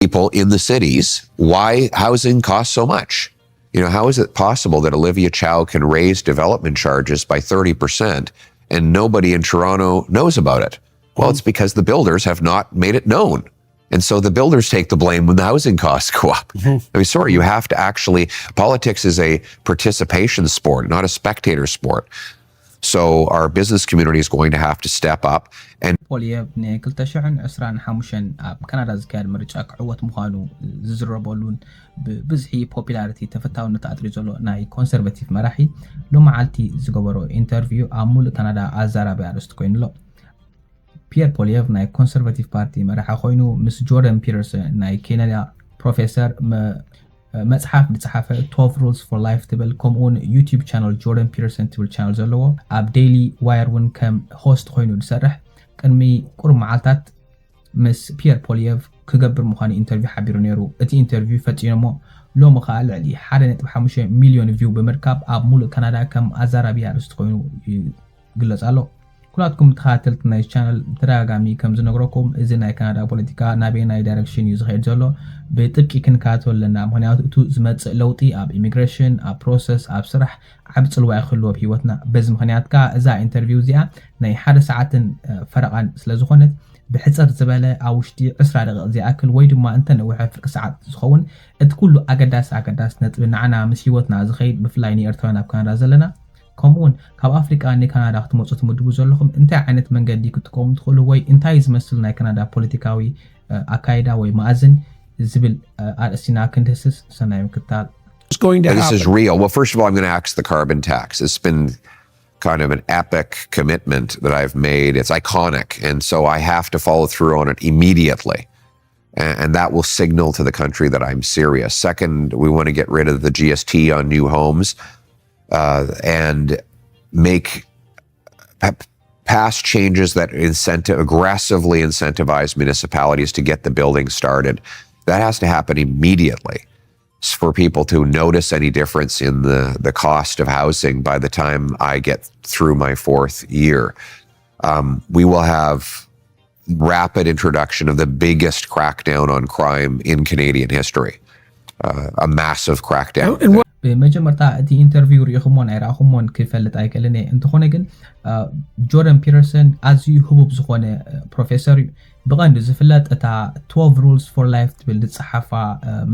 people in the cities why housing costs so much. You know, how is it possible that Olivia Chow can raise development charges by thirty percent and nobody in Toronto knows about it? Well, it's because the builders have not made it known. And so the builders take the blame when the housing costs go up. I mean, sorry, you have to actually, politics is a participation sport, not a spectator sport. So our business community is going to have to step up and ፖሊየቭ ን ክልተ ሽሕን ዕስራን ሓሙሽተን ኣብ ካናዳ ዝካየድ ምርጫ ክዕወት ምዃኑ ዝዝረበሉን ብብዝሒ ፖፒላሪቲ ተፈታውነት ኣጥሪ ዘሎ ናይ ኮንሰርቫቲቭ መራሒ ሎመዓልቲ ዝገበሮ ኢንተርቪው ኣብ ሙሉእ ካናዳ ኣዛራቢ ኣርእስቲ ኮይኑ ኣሎ። ፒየር ፖሊየቭ ናይ ኮንሰርቫቲቭ ፓርቲ መራሒ ኮይኑ ምስ ጆርደን ፒተርሰን ናይ ኬነዳ ፕሮፌሰር መ- መጽሓፍ ዝጸሓፈ twelve Rules for Life ትብል ከምኡውን ዩቲዩብ ቻነል ጆርደን ፒተርሰን ትብል ቻነል ዘለዎ ኣብ ዴይሊ ዋየር እውን ከም ሆስት ኮይኑ ዝሰርሕ ቅድሚ ቁሩብ መዓልታት ምስ ፒየር ፖሊየቭ ክገብር ምዃኑ ኢንተርቪው ሓቢሩ ነይሩ። እቲ ኢንተርቪው ፈጺሞሞ ሎሚ ከኣ ልዕሊ ሓደ ነጥቢ ሓሙሽተ ሚልዮን ቪው ብምርካብ ኣብ ሙሉእ ካናዳ ከም ኣዛራቢ ኣርእስቲ ኮይኑ ይግለጽ ኣሎ። ኩላትኩም ተኸታተልቲ ናይ ቻነል ብተደጋጋሚ ከም ዝነግረኩም እዚ ናይ ካናዳ ፖለቲካ ናበየናይ ዳይሬክሽን እዩ ዝኸይድ ዘሎ ብጥብቂ ክንከታተሎ ኣለና። ምክንያቱ እቱ ዝመጽእ ለውጢ ኣብ ኢሚግሬሽን፣ ኣብ ፕሮሰስ፣ ኣብ ስራሕ ዓቢ ጽልዋ ይክህልዎ ኣብ ህይወትና። በዚ ምክንያት ከኣ እዛ ኢንተርቪው እዚኣ ናይ ሓደ ሰዓትን እ፣ ፈረቓን ስለ ዝኾነት ብሕጽር ዝበለ ኣብ ውሽጢ ዕስራ ደቂቕ ዝኣክል ወይ ድማ እንተ ነውሐ ፍርቂ ሰዓት ዝኸውን እቲ ኩሉ ኣገዳሲ ኣገዳሲ ነጥቢ ንዓና ምስ ህይወትና ዝኸይድ ብፍላይ ንኤርትራውያን ኣብ ካናዳ ዘለና ከምኡውን ካብ ኣፍሪቃ ንካናዳ ክትመፁ ትምድቡ ዘለኹም እንታይ ዓይነት መንገዲ ክትጥቀሙ ትኽእሉ ወይ እንታይ ዝመስል ናይ ካናዳ ፖለቲካዊ እ፣ ኣካይዳ ወይ መኣዝን ዝብል እ፣ ኣርእስቲና ክንድህስስ ሰናይ ምክትታል። It's going to This is happen. Real. Well, first of all, I'm going to ask the carbon tax. It's been kind of an epic commitment that I've made. It's iconic. And so I have to follow through on it immediately. And, and that will signal to the country that I'm serious. Second, we want to get rid of the G S T on new homes uh, and make pa- pass changes that incentive aggressively incentivize municipalities to get the building started. That has to happen immediately. It's for people to notice any difference in the, the cost of housing by the time I get through my fourth year. Um, we will have rapid introduction of the biggest crackdown on crime in Canadian history. Uh, a massive crackdown. And what ብመጀመርታ እቲ ኢንተርቪው ርኢኹሞን ኣይረኣኹሞን ክፈልጥ ኣይክእልን እየ። እንተኾነ ግን ጆርደን ፒተርሰን ኣዝዩ ህቡብ ዝኾነ ፕሮፌሰር እዩ። ብቐንዱ ዝፍለጥ እታ twelve Rules for Life ትብል ዝፀሓፋ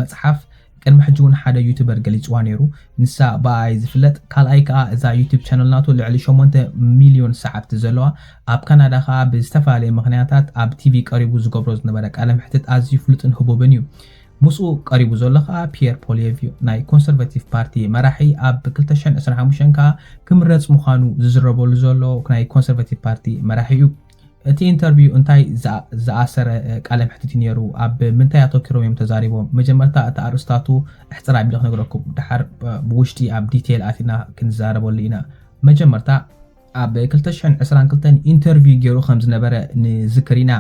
መፅሓፍ ቅድሚ ሕጂ እውን ሓደ ዩቱበር ገሊፅዋ ነይሩ። ንሳ ብኣይ ዝፍለጥ፣ ካልኣይ ከዓ እዛ ዩቱብ ቻነል ናቱ ልዕሊ ሸሞንተ ሚልዮን ሰዓብቲ ዘለዋ፣ ኣብ ካናዳ ከዓ ብዝተፈላለየ ምክንያታት ኣብ ቲቪ ቀሪቡ ዝገብሮ ዝነበረ ቃለ መሕትት ኣዝዩ ፍሉጥን ህቡብን እዩ። ምስኡ ቀሪቡ ዘሎ ከዓ ፒየር ፖሊየቭ እዩ። ናይ ኮንሰርቫቲቭ ፓርቲ መራሒ ኣብ ክልተ ሽሕን ዕስራን ሓሙሽተን ከዓ ክምረፅ ምዃኑ ዝዝረበሉ ዘሎ ናይ ኮንሰርቫቲቭ ፓርቲ መራሒ እዩ። እቲ ኢንተርቪው እንታይ ዝኣ- ዝኣሰረ ቃለ መሕትት እዩ ነይሩ? ኣብ ምንታይ ኣተኪሮም እዮም ተዛሪቦም? መጀመርታ እቲ ኣርእስታቱ ኣሕፅር ኣቢለ ክነግረኩም፣ ድሓር ብውሽጢ ኣብ ዲቴይል ኣቲና ክንዛረበሉ ኢና። መጀመርታ ኣብ ክልተ ሽሕን ዕስራን ክልተን ኢንተርቪው ገይሩ ከም ዝነበረ ንዝክር ኢና።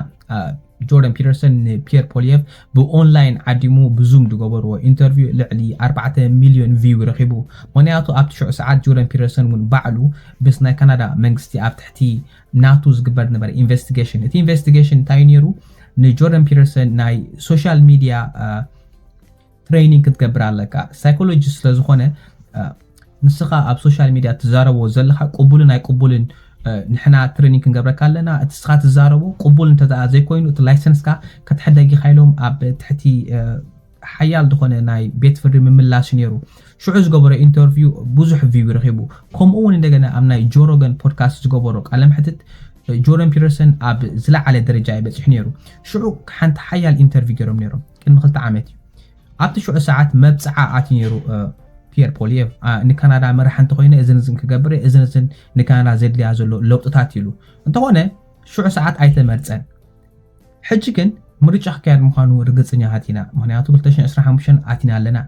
ጆርደን ፒተርሰን ንፒየር ፖሊየቭ ብኦንላይን ዓዲሙ ብዙም ዝገበርዎ ኢንተርቪው ልዕሊ ኣርባዕተ ሚልዮን ቪው ረኺቡ። ምክንያቱ ኣብቲ ሽዑ ሰዓት ጆርደን ፒተርሰን እውን ባዕሉ ምስ ናይ ካናዳ መንግስቲ ኣብ ትሕቲ ናቱ ዝግበር ዝነበረ ኢንቨስቲጌሽን። እቲ ኢንቨስቲጌሽን እንታይ ነይሩ? ንጆርደን ፒተርሰን ናይ ሶሻል ሚድያ ትሬኒንግ ክትገብር ኣለካ። ሳይኮሎጂ ስለዝኾነ ንስኻ ኣብ ሶሻል ሚድያ ትዛረቦ ዘለካ ቅቡልን ኣይቅቡልን ንሕና ትሬኒንግ ክንገብረካ ኣለና። እቲ ንስኻ ትዛረቦ ቅቡል እንተ ዘይኮይኑ እቲ ላይሰንስካ ከተሕደግ ኢኻ ኢሎም ኣብ ትሕቲ ሓያል ዝኾነ ናይ ቤት ፍርዲ ምምላሽ ነይሩ። ሽዑ ዝገበሮ ኢንተርቪው ብዙሕ ቪው ረኺቡ። ከምኡ እውን እንደገና ኣብ ናይ ጆሮገን ፖድካስት ዝገበሮ ቃለ መሕትት ጆርደን ፒተርሰን ኣብ ዝለዓለ ደረጃ እዩ በፂሑ ነይሩ። ሽዑ ሓንቲ ሓያል ኢንተርቪው ገይሮም ነይሮም ቅድሚ ክልተ ዓመት እዩ። ኣብቲ ሽዑ ሰዓት መብፅዓ ኣትዩ ነይሩ ፒየር ፖሊየቭ። ንካናዳ መራሒ እንተኮይነ እዝን እዝን ክገብር እዝን እዝን ንካናዳ ዘድልያ ዘሎ ለውጥታት ኢሉ። እንተኾነ ሽዑ ሰዓት ኣይተመርፀን። ሕጂ ግን ምርጫ ክካየድ ምዃኑ ርግፅኛታት ኢና። ምክንያቱ ክልተ ሽሕን ዕስራን ሓሙሽተን ኣቲና ኣለና።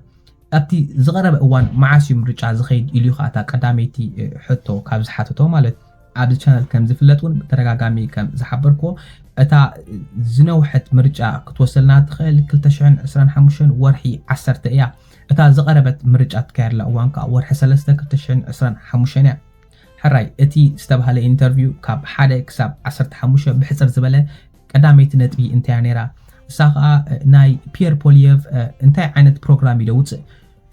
ኣብቲ ዝቐረበ እዋን መዓስ እዩ ምርጫ ዝኸይድ ኢሉ እዩ ከዓ እታ ቀዳመይቲ ሕቶ ካብ ዝሓተቶ ማለት ኣብዚ ቻነል ከም ዝፍለጥ እውን ብተደጋጋሚ ከም ዝሓበርክዎ እታ ዝነውሐት ምርጫ ክትወሰልና ትኽእል ክልተ ሽሕን ዕስራን ሓሙሽተን ወርሒ ዓሰርተ እያ። እታ ዝቐረበት ምርጫ ትካየድላ እዋን ከዓ ወርሒ ሰለስተ ክልተ ሽሕን ዕስራን ሓሙሽተን እያ። ሕራይ እቲ ዝተባህለ ኢንተርቪው ካብ ሓደ ክሳብ ዓሰርተ ሓሙሽተ ብሕፅር ዝበለ ቀዳመይቲ ነጥቢ እንታይ እያ ነይራ? ንሳ ከዓ ናይ ፒየር ፖሊየቭ እንታይ ዓይነት ፕሮግራም እዩ ደውፅእ?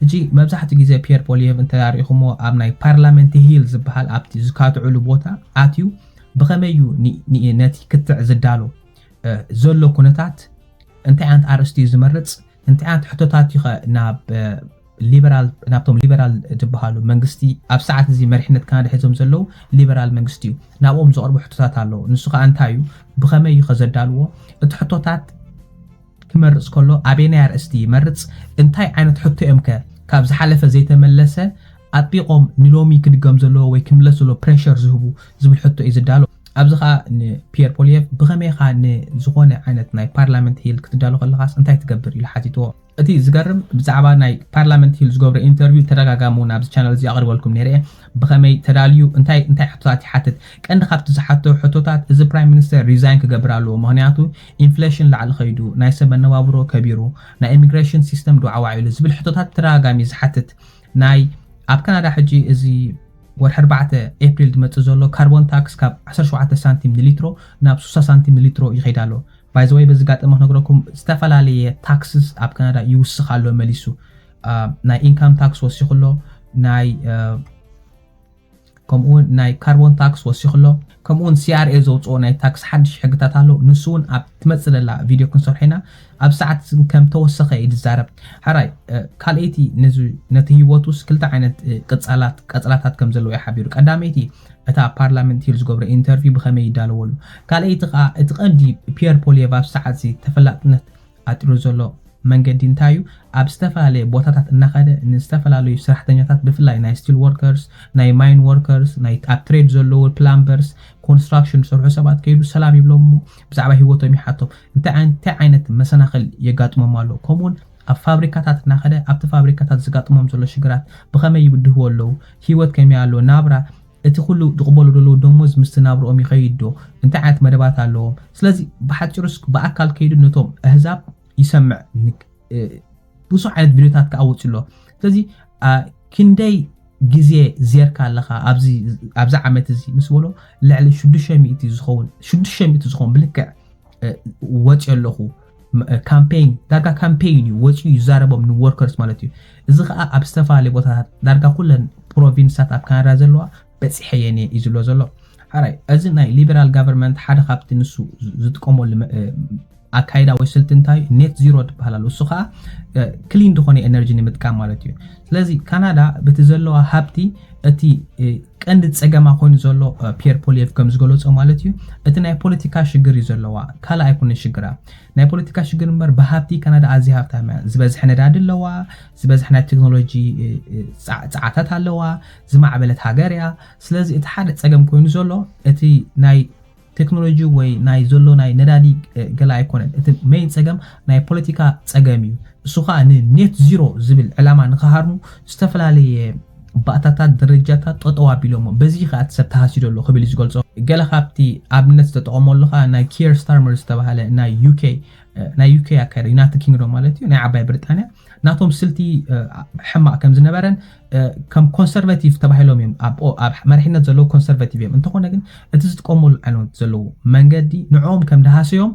ሕጂ መብዛሕትኡ ግዜ ፒየር ፖሊየቭ እንተዳሪኹሞ ኣብ ናይ ፓርላመንት ሂል ዝበሃል ኣብቲ ዝካትዕሉ ቦታ ኣትዩ ብኸመይ እዩ ነቲ ክትዕ ዝዳሎ ዘሎ ኩነታት እንታይ ዓይነት ኣርእስቲ እዩ ዝመርፅ? እንታይ ዓይነት ሕቶታት እዩ ኸ ናብ ሊበራል ናብቶም ሊበራል ዝበሃሉ መንግስቲ ኣብ ሰዓት እዚ መሪሕነት ካናዳ ሒዞም ዘለዉ ሊበራል መንግስቲ እዩ ናብኦም ዘቕርቡ ሕቶታት ኣለዉ። ንሱ ከዓ እንታይ እዩ? ብኸመይ እዩ ኸ ዘዳልዎ? እቲ ሕቶታት ክመርፅ ከሎ ኣበየናይ ኣርእስቲ ይመርፅ? እንታይ ዓይነት ሕቶ እዮም ከ ካብ ዝሓለፈ ዘይተመለሰ ኣጥቢቖም ንሎሚ ክድገም ዘለዎ ወይ ክምለስ ዘለዎ ፕሬሸር ዝህቡ ዝብል ሕቶ እዩ ዝዳሎ። ኣብዚ ከዓ ንፒየር ፖሊየቭ ብኸመይ ኢኻ ንዝኾነ ዓይነት ናይ ፓርላመንት ሂል ክትዳሎ ከለኻስ እንታይ ትገብር ኢሉ ሓቲትዎ። እቲ ዝገርም ብዛዕባ ናይ ፓርላመንት ሂል ዝገብሮ ኢንተርቪው ተደጋጋሚ እውን ኣብዚ ቻነል እዚ ኣቕርበልኩም ነይረ እየ። ብኸመይ ተዳልዩ እንታይ እንታይ ሕቶታት ይሓትት? ቀንዲ ካብቲ ዝሓቶ ሕቶታት እዚ ፕራይም ሚኒስተር ሪዛይን ክገብር ኣለዎ፣ ምክንያቱ ኢንፍሌሽን ላዕሊ ኸይዱ፣ ናይ ሰብ መነባብሮ ከቢሩ፣ ናይ ኢሚግሬሽን ሲስተም ድዋዕዋዕ ኢሉ ዝብል ሕቶታት ተደጋጋሚ ዝሓትት ናይ ኣብ ካናዳ ሕጂ እዚ ወርሒ ኣርባዕተ ኤፕሪል ዝመፅእ ዘሎ ካርቦን ታክስ ካብ ዓሰርተ ሸውዓተ ሳንቲም ንሊትሮ ናብ ስሳ ሳንቲም ንሊትሮ ይኸይድ ኣሎ። ባይዘወይ በዚ ጋጠመ ክነግረኩም ዝተፈላለየ ታክስስ ኣብ ካናዳ ይውስኽ ኣሎ መሊሱ። ናይ ኢንካም ታክስ ወሲኹ ኣሎ፣ ናይ ከምኡውን ናይ ካርቦን ታክስ ወሲኹ ኣሎ። ከምኡውን ሲኣርኤ ዘውፅኦ ናይ ታክስ ሓድሽ ሕግታት ኣሎ። ንሱ እውን ኣብ ትመፅእ ዘላ ቪድዮ ክንሰርሖ ኢና። ኣብ ሰዓት ከም ተወሰኸ እዩ ዝዛረብ። ሓራይ ካልኣይቲ ነዚ ነቲ ህይወት ውስጥ ክልተ ዓይነት ቀጻላት ቀጽላታት ከም ዘለዎ እዩ ሓቢሩ። ቀዳመይቲ እታ ፓርላመንት ሂል ዝገብሮ ኢንተርቪው ብኸመይ ይዳለወሉ። ካልኣይቲ ከዓ እቲ ቀንዲ ፒየር ፖሊየቭ ኣብ ሰዓት እዚ ተፈላጥነት ኣጢሩ ዘሎ መንገዲ እንታይ እዩ? ኣብ ዝተፈላለየ ቦታታት እናኸደ ንዝተፈላለዩ ሰራሕተኛታት ብፍላይ ናይ ስቲል ወርከርስ፣ ናይ ማይን ወርከርስ፣ ናይ ኣብ ትሬድ ዘለዉ ፕላምበርስ፣ ኮንስትራክሽን ዝሰርሑ ሰባት ከይዱ ሰላም ይብሎም እሞ ብዛዕባ ህይወቶም ይሓቶም። እንታይ ዓይነት እንታይ ዓይነት መሰናኽል የጋጥሞም ኣሎ? ከምኡውን ኣብ ፋብሪካታት እናኸደ ኣብቲ ፋብሪካታት ዝጋጥሞም ዘሎ ሽግራት ብኸመይ ይብድህዎ ኣለዉ? ህይወት ከመይ ኣሎ? ናብራ እቲ ኩሉ ዝቕበሉ ዘለዉ ደሞዝ ምስቲ ናብርኦም ይኸይድ ዶ? እንታይ ዓይነት መደባት ኣለዎም? ስለዚ ብሓፂሩስ ብኣካል ከይዱ ነቶም ኣህዛብ ይሰምዕ። ብዙሕ ዓይነት ቪድዮታት ከዓ ወፂኡ ኣሎ። ስለዚ ክንደይ ግዜ ዜርካ ኣለኻ ኣብዚ ዓመት እዚ ምስ በሎ ልዕሊ ሽዱሽተ ሚእቲ ዝኸውን ሽዱሽተ ሚእቲ ዝኸውን ብልክዕ ወፂኦ ኣለኹ ካምፔይን ዳርጋ ካምፔይን እዩ ወፂኡ ይዛረቦም ንወርከርስ ማለት እዩ። እዚ ከዓ ኣብ ዝተፈላለየ ቦታታት ዳርጋ ኩለን ፕሮቪንስታት ኣብ ካናዳ ዘለዋ በፂሐየን እዩ ዝብሎ ዘሎ። ሓራይ እዚ ናይ ሊበራል ጋቨርንመንት ሓደ ካብቲ ንሱ ዝጥቀመሉ ኣካይዳ ወይ ስልቲ እንታይ ኔት ዚሮ ትበሃል ኣሎ። እሱ ከዓ ክሊን ዝኾነ ኤነርጂ ንምጥቃም ማለት እዩ። ስለዚ ካናዳ በቲ ዘለዋ ሃብቲ እቲ ቀንዲ ፀገማ ኮይኑ ዘሎ ፒየር ፖሊየቭ ከም ዝገለፆ ማለት እዩ። እቲ ናይ ፖለቲካ ሽግር እዩ ዘለዋ፣ ካልእ ኣይኮነ ሽግራ። ናይ ፖለቲካ ሽግር እምበር ብሃብቲ ካናዳ ኣዝያ ሃብታም እያ። ዝበዝሐ ነዳዲ ኣለዋ፣ ዝበዝሐ ናይ ቴክኖሎጂ ፀዓታት ኣለዋ፣ ዝማዕበለት ሃገር እያ። ስለዚ እቲ ሓደ ፀገም ኮይኑ ዘሎ እቲ ናይ ቴክኖሎጂ ወይ ናይ ዘሎ ናይ ነዳዲ ገላ ኣይኮነን። እቲ ሜይን ፀገም ናይ ፖለቲካ ፀገም እዩ። እሱ ከዓ ንኔት ዚሮ ዝብል ዕላማ ንክሃርሙ ዝተፈላለየ ባእታታት ደረጃታት ጠጠው ኣቢሎሞ በዚ ከዓ እቲ ሰብ ተሃሲዶ ኣሎ ክብል እዩ ዝገልፆ። ገለ ካብቲ ኣብነት ዝተጠቐመሉ ከዓ ናይ ኪየር ስታርመር ዝተባሃለ ናይ ዩኬ ናይ ዩኬ ኣካይዳ ዩናይትድ ኪንግዶም ማለት እዩ ናይ ዓባይ ብሪጣንያ ናቶም ስልቲ ሕማቕ ከም ዝነበረን ከም ኮንሰርቫቲቭ ተባሂሎም እዮም ኣብ መሪሕነት ዘለዉ ኮንሰርቫቲቭ እዮም። እንተኾነ ግን እቲ ዝጥቀሙሉ ዓይነት ዘለዉ መንገዲ ንዕኦም ከም ድሃሰዮም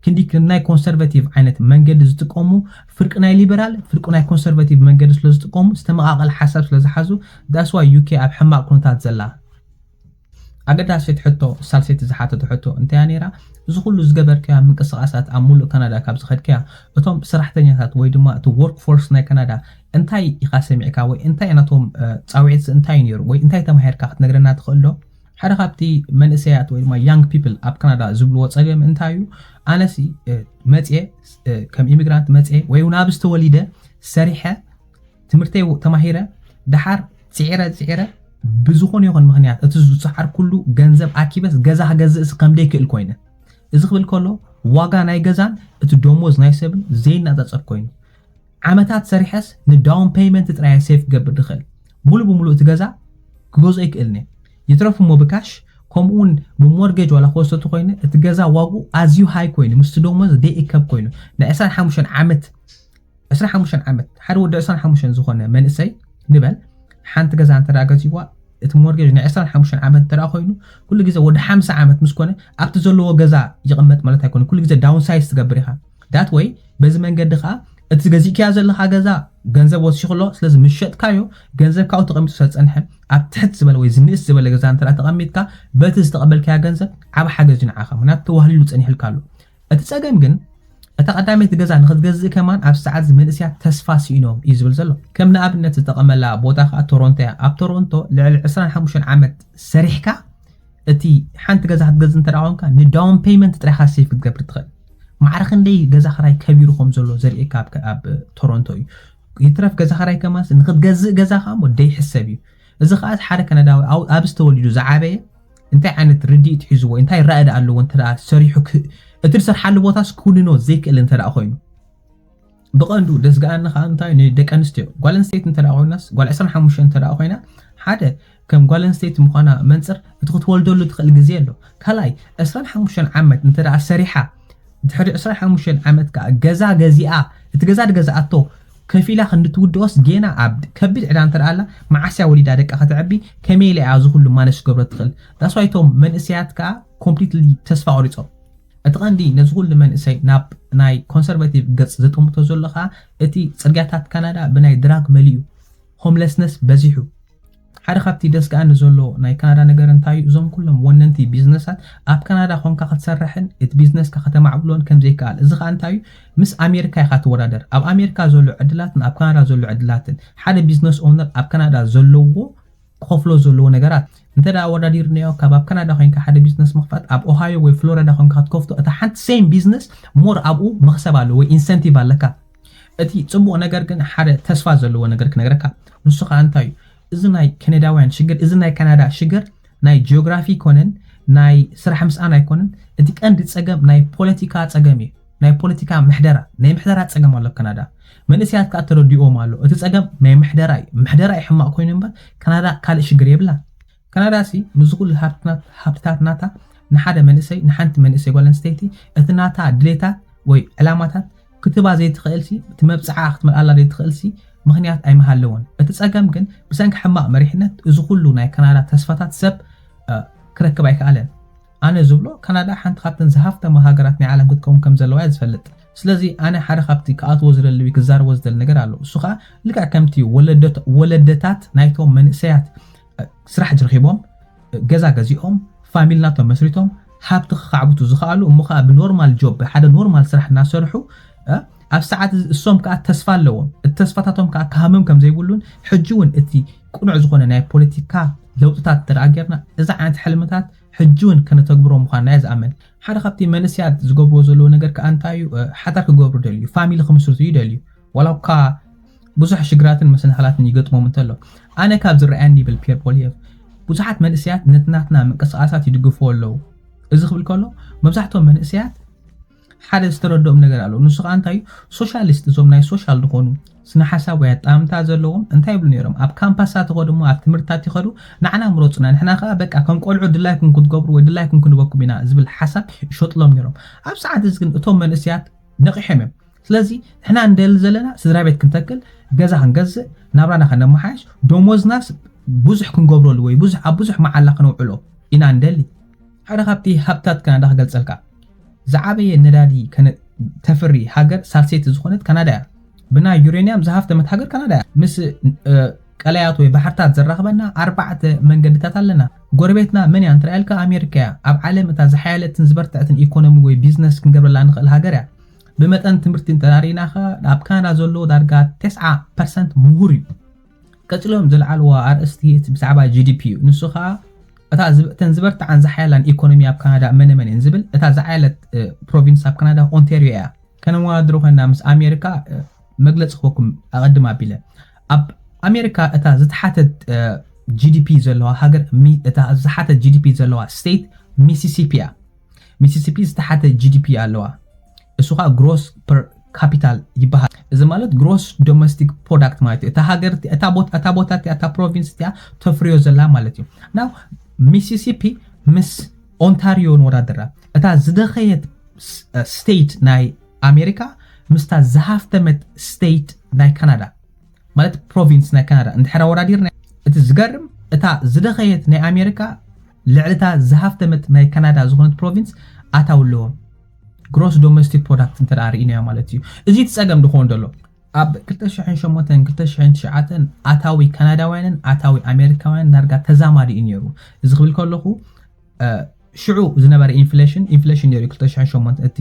ክንዲ ናይ ኮንሰርቫቲቭ ዓይነት መንገዲ ዝጥቀሙ ፍርቂ ናይ ሊበራል ፍርቂ ናይ ኮንሰርቫቲቭ መንገዲ ስለ ዝጥቀሙ ዝተመቓቐል ሓሳብ ስለ ዝሓዙ that's why ዩኬ ኣብ ሕማቕ ኩነታት ዘላ። ኣገዳሲት ሕቶ ሳልሰይቲ ዝሓተቶ ሕቶ እንታይ እያ ነይራ? እዚ ኩሉ ዝገበርካያ ምንቅስቃሳት ኣብ ሙሉእ ካናዳ ካብ ዝኸድካያ እቶም ሰራሕተኛታት ወይ ድማ እቲ ወርክ ፎርስ ናይ ካናዳ እንታይ ኢኻ ሰሚዕካ ወይ እንታይ ናቶም ፃውዒትሲ እንታይ እዩ ነይሩ ወይ እንታይ ተማሂርካ ክትነግረና ትኽእል ዶ? ሓደ ካብቲ መንእሰያት ወይ ድማ ያንግ ፒፕል ኣብ ካናዳ ዝብልዎ ፀገም እንታይ እዩ? ኣነሲ መፅየ ከም ኢሚግራንት መፅየ ወይ እውን ኣብዚ ተወሊደ ሰሪሐ ትምህርተይ ተማሂረ ደሓር ፅዒረ ፅዒረ ብዝኾነ ይኹን ምኽንያት እቲ ዝፀዓርኩሉ ገንዘብ ኣኪበስ ገዛ ክገዝእስ ከም ደይክእል ኮይነ። እዚ ክብል ከሎ ዋጋ ናይ ገዛን እቲ ደሞዝ ናይ ሰብን ዘይናፃፀር ኮይኑ ዓመታት ሰሪሐስ ንዳውን ፔይመንት ጥራይ ሴፍ ክገብር ድኽእል ሙሉ ብሙሉ እቲ ገዛ ክገዝኦ ይክእልኒ ይትረፍ እሞ ብካሽ ከምኡውን ብሞርጌጅ ዋላ ክወስዶ እንተኮይነ እቲ ገዛ ዋግኡ ኣዝዩ ሃይ ኮይኑ ምስቲ ደሞዝ ደይእከብ ኮይኑ ን ዕስራን ሓሙሽተን ዓመት ዕስራን ሓሙሽተን ዓመት ሓደ ወዲ ዕስራን ሓሙሽተን ዝኾነ መንእሰይ ንበል ሓንቲ ገዛ እንተ ገዚእዋ እቲ ሞርጌጅ ናይ ዕስራን ሓሙሽተን ዓመት እንተ ኮይኑ ኩሉ ግዜ ወዲ ሓምሳ ዓመት ምስ ኮነ ኣብቲ ዘለዎ ገዛ ይቕመጥ ማለት ኣይኮነ ኩሉ ግዜ ዳውን ሳይዝ ትገብር ኢኻ that way በዚ መንገዲ ከዓ እቲ ገዚእካዮ ዘለካ ገዛ ገንዘብ ወሲኹሎ። ስለዚ ምስ ሸጥካዮ ገንዘብ ካብኡ ተቐሚጡ ስለ ዝፀንሐ ኣብ ትሕት ዝበለ ወይ ዝንእስ ዝበለ ገዛ እንተ ተቐሚጥካ በቲ ዝተቐበልካዮ ገንዘብ ዓብ ሓገዝ እዩ ንዓኻ፣ ምክንያቱ ተዋህሊሉ ፀኒሕልካ ኣሎ። እቲ ፀገም ግን እታ ቀዳመይቲ ገዛ ንክትገዝእ ከማን ኣብ ሰዓት እዚ መንእስያት ተስፋ ስኢኖም እዩ ዝብል ዘሎ። ከም ንኣብነት ዝጠቐመላ ቦታ ከዓ ቶሮንቶ እያ። ኣብ ቶሮንቶ ልዕሊ ዕስራን ሓሙሽተን ዓመት ሰሪሕካ እቲ ሓንቲ ገዛ ክትገዝእ እንተ ደኣ ኮንካ ንዳውን ፔይመንት ጥራይኻ ሴፍ ክትገብር ትኽእል። ማዕረ ክንደይ ገዛ ክራይ ከቢሩ ከም ዘሎ ዘርእየካ ኣብ ቶሮንቶ እዩ። ይትረፍ ገዛ ክራይ ከማስ ንክትገዝእ ገዛ ከዓ እሞ ደይሕሰብ እዩ። እዚ ከዓ ሓደ ከነዳዊ ኣብዚ ተወሊዱ ዝዓበየ እንታይ ዓይነት ርድኢት ሒዝዎ እንታይ ራእዲ ኣለዎ እንተ ሰሪሑ እቲ ዝሰርሓሉ ቦታስ ክውንኖ ዘይክእል እንተ ኮይኑ ብቐንዱ ደስጋኣኒ ከዓ እንታይ ንደቂ ኣንስትዮ ጓል ኣንስተይቲ እንተ ኮይናስ ጓል ዕስራን ሓሙሽተን እንተ ኮይና ሓደ ከም ጓል ኣንስተይቲ ምዃና መንፅር እቲ ክትወልደሉ ትኽእል ግዜ ኣሎ። ካልኣይ ዕስራን ሓሙሽተን ዓመት እንተ ሰሪሓ ድሕሪ ዕስራን ሓሙሽተን ዓመት ከዓ ገዛ ገዚኣ እቲ ገዛ ድገዛኣቶ ከፊላ ክንድትውድኦስ ጌና ኣብ ከቢድ ዕዳ እንተ ኣላ መዓስያ ወሊዳ ደቃ ከተዕቢ ከመይ ኢላ እያ እዚ ኩሉ ማነሽ ክገብሮ ትኽእል? ዳስዋይቶም መንእሰያት ከዓ ኮምፕሊትሊ ተስፋ ቆሪፆም። እቲ ቀንዲ ነዚ ኩሉ መንእሰይ ናብ ናይ ኮንሰርቫቲቭ ገጽ ዘጠምቶ ዘሎ ከኣ እቲ ጽርግያታት ካናዳ ብናይ ድራግ መሊኡ ሆምለስነስ በዚሑ። ሓደ ካብቲ ደስጋኣኒ ዘሎ ናይ ካናዳ ነገር እንታይ እዩ? እዞም ኩሎም ወነንቲ ቢዝነሳት ኣብ ካናዳ ኮንካ ክትሰርሕን እቲ ቢዝነስካ ከተማዕብሎን ከም ዘይከኣል። እዚ ከኣ እንታይ እዩ? ምስ ኣሜሪካ ኢኻ ትወዳደር። ኣብ ኣሜሪካ ዘሎ ዕድላትን ኣብ ካናዳ ዘሎ ዕድላትን ሓደ ቢዝነስ ኦውነር ኣብ ካናዳ ዘለዎ ክኸፍሎ ዘለዎ ነገራት እንተ ደኣ ኣወዳዲርናዮ ካብ ኣብ ካናዳ ኮይንካ ሓደ ቢዝነስ ምኽፋት ኣብ ኦሃዮ ወይ ፍሎሪዳ ኮይንካ ክትከፍቶ እታ ሓንቲ ሴም ቢዝነስ ሞር ኣብኡ መኽሰብ ኣሎ ወይ ኢንሰንቲቭ ኣለካ። እቲ ጽቡቕ ነገር ግን ሓደ ተስፋ ዘለዎ ነገር ክነግረካ። ንሱ ከዓ እንታይ እዩ? እዚ ናይ ከነዳውያን ሽግር፣ እዚ ናይ ካናዳ ሽግር ናይ ጂኦግራፊ ኣይኮነን፣ ናይ ስራሕ ምስኣን ኣይኮነን። እቲ ቀንዲ ጸገም ናይ ፖለቲካ ጸገም እዩ። ናይ ፖለቲካ ምሕደራ ናይ ምሕደራ ጸገም ኣሎ ካናዳ። መንእሰያት ከዓ ተረዲኦም ኣሎ እቲ ጸገም ናይ ምሕደራ እዩ። ምሕደራ እዩ ሕማቕ ኮይኑ እምበር ካናዳ ካልእ ሽግር የብላ። ካናዳ ሲ ምስዚ ኩሉ ሃብትታት ናታ ንሓደ መንእሰይ ንሓንቲ መንእሰይ ጓል ኣንስተይቲ እቲ ናታ ድሌታት ወይ ዕላማታት ክትባ ዘይትኽእል ሲ እቲ መብፅዓ ክትመልኣላ ዘይትኽእል ሲ ምኽንያት ኣይመሃለዎን። እቲ ጸገም ግን ብሰንኪ ሕማቕ መሪሕነት እዚ ኩሉ ናይ ካናዳ ተስፋታት ሰብ ክረክብ ኣይከኣለን። ኣነ ዝብሎ ካናዳ ሓንቲ ካብተን ዝሃፍተማ ሃገራት ናይ ዓለም ክትከውን ከም ዘለዋ እየ ዝፈልጥ። ስለዚ ኣነ ሓደ ካብቲ ክኣትዎ ዝደሊ ወይ ክዛረቦ ዝደሊ ነገር ኣሎ። እሱ ከዓ ልክዕ ከምቲ ወለደታት ናይቶም መንእሰያት ስራሕ ዝረኪቦም ገዛ ገዚኦም ፋሚሊ ናቶም መስሪቶም ሃብቲ ክካዕብቱ ዝኽኣሉ እሞ ከዓ ብኖርማል ጆብ ብሓደ ኖርማል ስራሕ እናሰርሑ ኣብ ሰዓት እሶም ከዓ ተስፋ ኣለዎም። እቲ ተስፋታቶም ከዓ ክሃምም ከም ዘይብሉን ሕጂ እውን እቲ ቅኑዕ ዝኾነ ናይ ፖለቲካ ለውጥታት እንተ ጌርና እዚ ዓይነት ሕልምታት ሕጂ እውን ከነተግብሮ ምዃንና እየ ዝኣምን። ሓደ ካብቲ መንእሰያት ዝገብርዎ ዘለዉ ነገር ከዓ እንታይ እዩ? ሓዳር ክገብሩ ደልዩ፣ ፋሚሊ ክምስርቱ ይደልዩ። ዋላ እኳ ብዙሕ ሽግራትን መሰናኽላትን ይገጥሞም እንተሎ፣ ኣነ ካብ ዝረኣየኒ ይብል ፒየር ፖሊየፍ፣ ብዙሓት መንእሰያት ነቲ ናትና ምንቅስቓሳት ይድግፍዎ ኣለዉ። እዚ ክብል ከሎ መብዛሕትኦም መንእሰያት ሓደ ዝተረድኦም ነገር ኣሎ። ንሱ ከዓ እንታይ እዩ? ሶሻሊስት፣ እዞም ናይ ሶሻል ዝኾኑ ስነ ሓሳብ ወይ ኣጣምታ ዘለዎም እንታይ ይብሉ ነይሮም? ኣብ ካምፓሳት ይኸዱ እሞ ኣብ ትምህርትታት ይኸዱ ንዓና ምረፁና፣ ንሕና ከዓ በቃ ከም ቆልዑ ድላይኩም ክትገብሩ ወይ ድላይኩም ክንበኩም ኢና ዝብል ሓሳብ ይሸጥሎም ነይሮም። ኣብ ሰዓት እዚ ግን እቶም መንእሰያት ነቒሖም እዮም። ስለዚ ንሕና እንደሊ ዘለና ስድራ ቤት ክንተክል፣ ገዛ ክንገዝእ፣ ናብራና ከነመሓየሽ፣ ደሞዝናስ ብዙሕ ክንገብረሉ ወይ ብዙሕ ኣብ ብዙሕ መዓላ ክነውዕሎ ኢና እንደሊ። ሓደ ካብቲ ሃብታት ካናዳ ክገልጸልካ ዝዓበየ ነዳዲ ተፍሪ ሃገር ሳልሰይቲ ዝኾነት ካናዳ እያ። ብናይ ዩሬንያም ዝሃፍተመት ሃገር ካናዳ እያ። ምስ ቀላያት ወይ ባሕርታት ዘራኽበና ኣርባዕተ መንገድታት ኣለና። ጎረቤትና መን እያ እንተልካ ኣሜሪካ እያ። ኣብ ዓለም እታ ዝሓየለትን ዝበርትዐትን ኢኮኖሚ ወይ ቢዝነስ ክንገብረላ ንኽእል ሃገር እያ። ብመጠን ትምህርቲ እንተዳሪና ኸ ኣብ ካናዳ ዘሎ ዳርጋ ተስዓ ፐርሰንት ምሁር እዩ። ቀጺሎም ዘልዓልዋ ኣርእስቲ እቲ ብዛዕባ ጂ ዲ ፒ እዩ። ንሱ ኸኣ እታ እተን ዝበርትዓን ዝሓየላን ኢኮኖሚ ኣብ ካናዳ መነ መን እየን ዝብል እታ ዝዓየለት ፕሮቪንስ ኣብ ካናዳ ኦንቴርዮ እያ። ከነመዋድሮ ኮይና ምስ ኣሜሪካ መግለጺ ክበኩም ኣቐድም ኣቢለ ኣብ ኣሜሪካ እታ ዝተሓተት ጂ ዲ ፒ ዘለዋ ሃገር እታ ዝተሓተት ጂ ዲ ፒ ዘለዋ ስቴት ሚሲሲፒ እያ። ሚሲሲፒ ዝተሓተ ጂ ዲ ፒ ኣለዋ። እሱ ከዓ ግሮስ ፐር ካፒታል ይበሃል። እዚ ማለት ግሮስ ዶሜስቲክ ፕሮዳክት ማለት እዩ። እታ ሃገር እታ ቦታ እታ ፕሮቪንስ እቲያ ተፍርዮ ዘላ ማለት እዩ። ናው ሚሲሲፒ ምስ ኦንታሪዮ ንወዳደራ እታ ዝደኸየት ስቴት ናይ ኣሜሪካ ምስታ ዝሃፍተመት ስቴት ናይ ካናዳ ማለት ፕሮቪንስ ናይ ካናዳ እንድሕር ኣወዳዲርና እቲ ዝገርም እታ ዝደኸየት ናይ ኣሜሪካ ልዕሊ እታ ዝሃፍተመት ናይ ካናዳ ዝኾነት ፕሮቪንስ ኣታው ኣለዎም። gross domestic product እንተ ርኢናዮ ማለት እዩ። እዚ እቲ ጸገም ድኾን ደሎ ኣብ ክልተ ሽሕን ሸሞንተን ክልተ ሽሕን ትሽዓተን ኣታዊ ካናዳውያንን ኣታዊ ኣሜሪካውያን ዳርጋ ተዛማዲ እዩ ነይሩ። እዚ ክብል ከለኹ ሽዑ ዝነበረ ኢንፍሌሽን ኢንፍሌሽን ነይሩ ክልተ ሽሕን ሸሞንተን፣ እቲ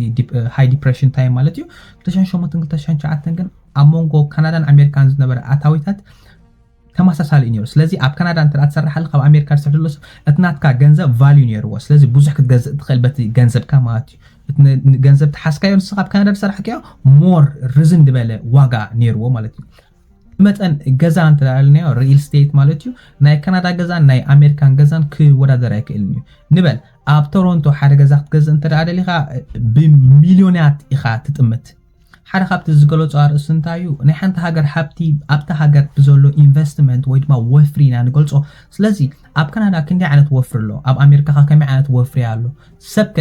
ሃይ ዲፕሬሽን ታይም ማለት እዩ። ክልተ ሽሕን ሸሞንተን ክልተ ሽሕን ትሽዓተን ግን ኣብ መንጎ ካናዳን ኣሜሪካን ዝነበረ ኣታዊታት ተመሳሳሊ እዩ ነይሩ። ስለዚ ኣብ ካናዳ እንተ ትሰርሓሉ ካብ ኣሜሪካ ትሰርሕ ዘሎ ሰብ እቲ ናትካ ገንዘብ ቫልዩ ነይርዎ። ስለዚ ብዙሕ ክትገዝእ ትኽእል በቲ ገንዘብካ ማለት እዩ። ገንዘብ ተሓዝካዮ ንስኻ ኣብ ካናዳ ዝሰራሕካዮ ሞር ርዝን ዝበለ ዋጋ ነይርዎ ማለት እዩ። መጠን ገዛ እንተላለናዮ ሪል ስቴት ማለት እዩ ናይ ካናዳ ገዛን ናይ ኣሜሪካን ገዛን ክወዳደር ኣይክእልን እዩ። ንበል ኣብ ቶሮንቶ ሓደ ገዛ ክትገዝእ እንተ ደሊኻ ብሚልዮናት ኢኻ ትጥምት። ሓደ ካብቲ ዝገለጾ ኣርእስቲ እንታይ እዩ? ናይ ሓንቲ ሃገር ሃብቲ ኣብታ ሃገር ብዘሎ ኢንቨስትመንት ወይ ድማ ወፍሪ ኢና ንገልጾ። ስለዚ ኣብ ካናዳ ክንደይ ዓይነት ወፍሪ ኣሎ? ኣብ ኣሜሪካ ከ ከመይ ዓይነት ወፍሪ ኣሎ? ሰብከ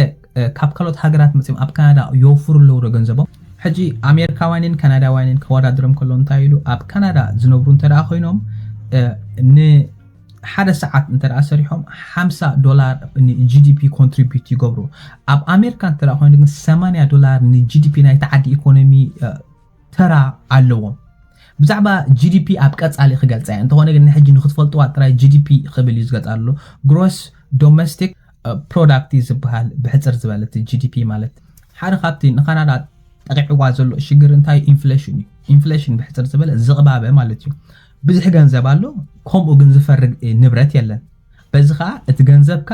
ካብ ካልኦት ሃገራት መጺኦም ኣብ ካናዳ የወፍሩ ኣለዉ ዶ ገንዘቦም? ሕጂ ኣሜሪካውያንን ካናዳውያንን ከወዳድሮም ከሎ እንታይ ኢሉ ኣብ ካናዳ ዝነብሩ እንተ ደኣ ኮይኖም ንሓደ ሰዓት እንተ ደኣ ሰሪሖም ሓምሳ ዶላር ንጂዲፒ ኮንትሪቢዩት ይገብሩ። ኣብ ኣሜሪካ እንተ ደኣ ኮይኑ ግን ሰማንያ ዶላር ንጂዲፒ ናይቲ ዓዲ ኢኮኖሚ ተራ ኣለዎም። ብዛዕባ ጂዲፒ ኣብ ቀጻሊ ክገልጻ እየ። እንተኾነ ግን ንሕጂ ንክትፈልጥዋ ጥራይ ጂዲፒ ክብል እዩ ዝገልጻ ኣሎ። ግሮስ ዶሜስቲክ ፕሮዳክት እዩ ዝበሃል ብሕጽር ዝበለ እቲ ጂዲፒ ማለት። ሓደ ካብቲ ንካናዳ ጠቂዕዋ ዘሎ ሽግር እንታይ ኢንፍሌሽን እዩ። ኢንፍሌሽን ብሕጽር ዝበለ ዝቕባበ ማለት እዩ። ብዙሕ ገንዘብ ኣሎ፣ ከምኡ ግን ዝፈሪ ንብረት የለን። በዚ ከዓ እቲ ገንዘብካ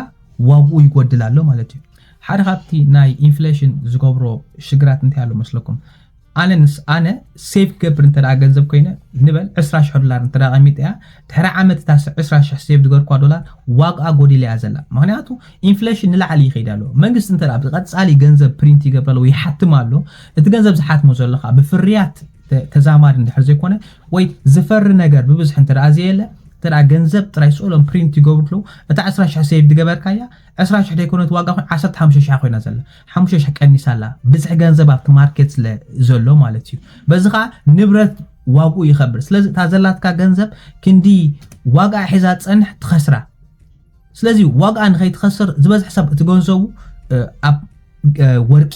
ዋግኡ ይጎድል ኣሎ ማለት እዩ። ሓደ ካብቲ ናይ ኢንፍሌሽን ዝገብሮ ሽግራት እንታይ ኣሎ መስለኩም? ኣነ ንስ ኣነ ሴቭ ክገብር እንተ ደኣ ገንዘብ ኮይነ ንበል ዕስራ ሽሕ ዶላር እንተ ደኣ ቀሚጠ እያ ድሕሪ ዓመት እታ ዕስራ ሽሕ ሴቭ ዝገርኳ ዶላር ዋግኣ ጎዲላ እያ ዘላ። ምክንያቱ ኢንፍሌሽን ንላዕሊ ይኸይድ ኣሎ። መንግስቲ እንተ ደኣ ብቐጻሊ ገንዘብ ፕሪንት ይገብር ኣሎ ወይ ይሓትም ኣሎ፣ እቲ ገንዘብ ዝሓትሞ ዘሎ ከዓ ብፍርያት ተዛማዲ እንድሕር ዘይኮነ ወይ ዝፈሪ ነገር ብብዝሒ እንተ ደኣ ዘየለ እንተ ደኣ ገንዘብ ጥራይ ስእሎም ፕሪንት ይገብሩ ኣለዉ። እታ ዕስራ ሽሕ ሴቭ ዝገበርካያ ዕስራ ሽሕ ዘይኮነት ዋጋ ኮይና ዓሰርተ ሓሙሽተ ሽሕ ኮይና ዘላ ሓሙሽተ ሽሕ ቀኒሳ ኣላ። ብዝሒ ገንዘብ ኣብቲ ማርኬት ስለ ዘሎ ማለት እዩ። በዚ ከዓ ንብረት ዋግኡ ይኸብር። ስለዚ እታ ዘላትካ ገንዘብ ክንዲ ዋጋ ሒዛ ትጸንሕ ትኸስራ። ስለዚ ዋግኣ ንኸይትኸስር ዝበዝሕ ሰብ እቲ ገንዘቡ ኣብ ወርቂ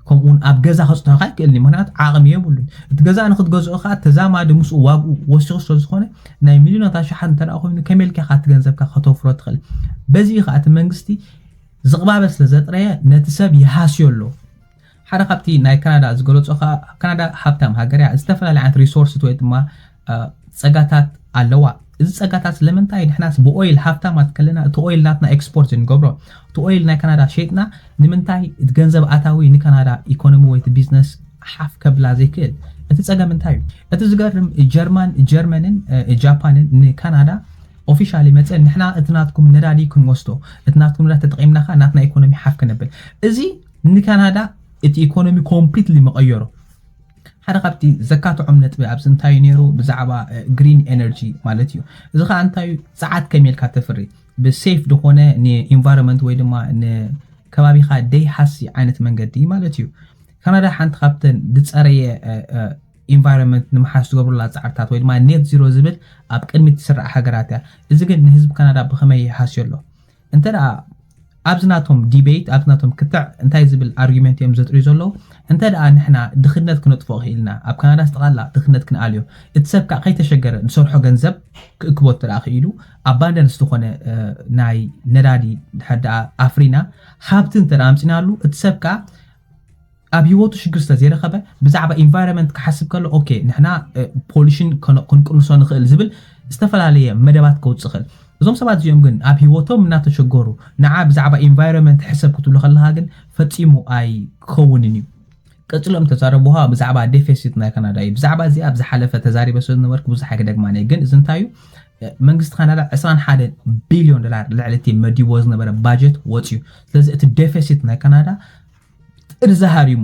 ከምኡውን ኣብ ገዛ ከፅንሖ ከዓ ይክእል እዩ። ምክንያቱ ዓቕሚ የብሉን። እቲ ገዛ ንክትገዝኦ ከዓ ተዛማዲ ምስኡ ዋግኡ ወሲኹ ስለዝኾነ ናይ ሚሊዮናት ኣሽሓት እንተ ደኣ ኮይኑ ከመይ ኢልካ ኢኻ እቲ ገንዘብካ ከተውፍሮ ትኽእል? በዚ እዩ ከዓ እቲ መንግስቲ ዝቕባበ ስለ ዘጥረየ ነቲ ሰብ ይሃስዮ ኣሎ። ሓደ ካብቲ ናይ ካናዳ ዝገለጾ ከዓ ካናዳ ሃብታም ሃገር እያ። ዝተፈላለዩ ዓይነት ሪሶርስት ወይ ድማ ጸጋታት ኣለዋ። እዚ ጸጋታት ስለምንታይ ንሕናስ ብኦይል ሃብታማት ከለና እቲ ኦይል ናትና ኤክስፖርት ንገብሮ እቲ ኦይል ናይ ካናዳ ሸይጥና ንምንታይ እቲ ገንዘብ ኣታዊ ንካናዳ ኢኮኖሚ ወይ እቲ ቢዝነስ ሓፍ ከብላ ዘይክእል? እቲ ጸገም እንታይ እዩ? እቲ ዝገርም ጀርማን ጀርመንን ጃፓንን ንካናዳ ኦፊሻሊ መጸን ንሕና እቲ ናትኩም ነዳዲ ክንወስዶ እቲ ናትኩም ነዳዲ ተጠቂምና ከኣ ናትና ኢኮኖሚ ሓፍ ክነብል እዚ ንካናዳ እቲ ኢኮኖሚ ኮምፕሊትሊ መቐየሮ። ሓደ ካብቲ ዘካትዖም ነጥቢ ኣብዚ እንታይ ነይሩ ብዛዕባ ግሪን ኤነርጂ ማለት እዩ። እዚ ከዓ እንታይ እዩ? ጸዓት ከመይ ኢልካ ተፍሪ ብሴፍ ዝኾነ ንኢንቫይሮንመንት ወይ ድማ ንከባቢኻ ደይሃሲ ዓይነት መንገዲ ማለት እዩ። ካናዳ ሓንቲ ካብተን ዝፀረየ ኢንቫይሮንመንት ንምሓዝ ዝገብሩላ ፃዕርታት ወይ ድማ ኔት ዚሮ ዝብል ኣብ ቅድሚት ትስራዕ ሃገራት እያ። እዚ ግን ንህዝቢ ካናዳ ብኸመይ ይሃስዮ ኣሎ? እንተ ደኣ ኣብዚ ናቶም ዲቤት ኣብዚ ናቶም ክትዕ እንታይ ዝብል ኣርጊመንት እዮም ዘጥርዩ ዘለዉ? እንተ ደኣ ንሕና ድኽነት ክነጥፍኦ ክኢልና ኣብ ካናዳ ስጠቓላ ድኽነት ክንኣልዮ እቲ ሰብ ከዓ ከይተሸገረ ዝሰርሖ ገንዘብ ክእክቦ እንተ ደኣ ክኢሉ ኣባንደንስ ዝኾነ ናይ ነዳዲ ድሕር ደኣ ኣፍሪና ሃብቲ እንተ ደኣ ኣምፂናሉ እቲ ሰብ ከዓ ኣብ ህይወቱ ሽግር ስለ ዘይረኸበ ብዛዕባ ኢንቫይሮንመንት ክሓስብ ከሎ ኦኬ ንሕና ፖሊሽን ክንቅንሶ ንኽእል ዝብል ዝተፈላለየ መደባት ከውፅእ ኽእል። እዞም ሰባት እዚኦም ግን ኣብ ህይወቶም እናተሸገሩ ንዓ ብዛዕባ ኢንቫይሮንመንት ሕሰብ ክትብሎ ከለኻ ግን ፈፂሙ ኣይከውንን እዩ። ቀፂሎም ተዛረብዋ ብዛዕባ ዴፌሲት ናይ ካናዳ እዩ። ብዛዕባ እዚኣ ኣብ ዝሓለፈ ተዛሪበ ስለ ዝነበርኩ ብዙሕ ኣይክደግማን እየ። ግን እዚ እንታይ እዩ መንግስቲ ካናዳ ዕስራን ሓደን ቢልዮን ዶላር ልዕሊ እቲ መዲቦ ዝነበረ ባጀት ወፅዩ። ስለዚ እቲ ዴፌሲት ናይ ካናዳ ጥርዚ ሃሪሙ።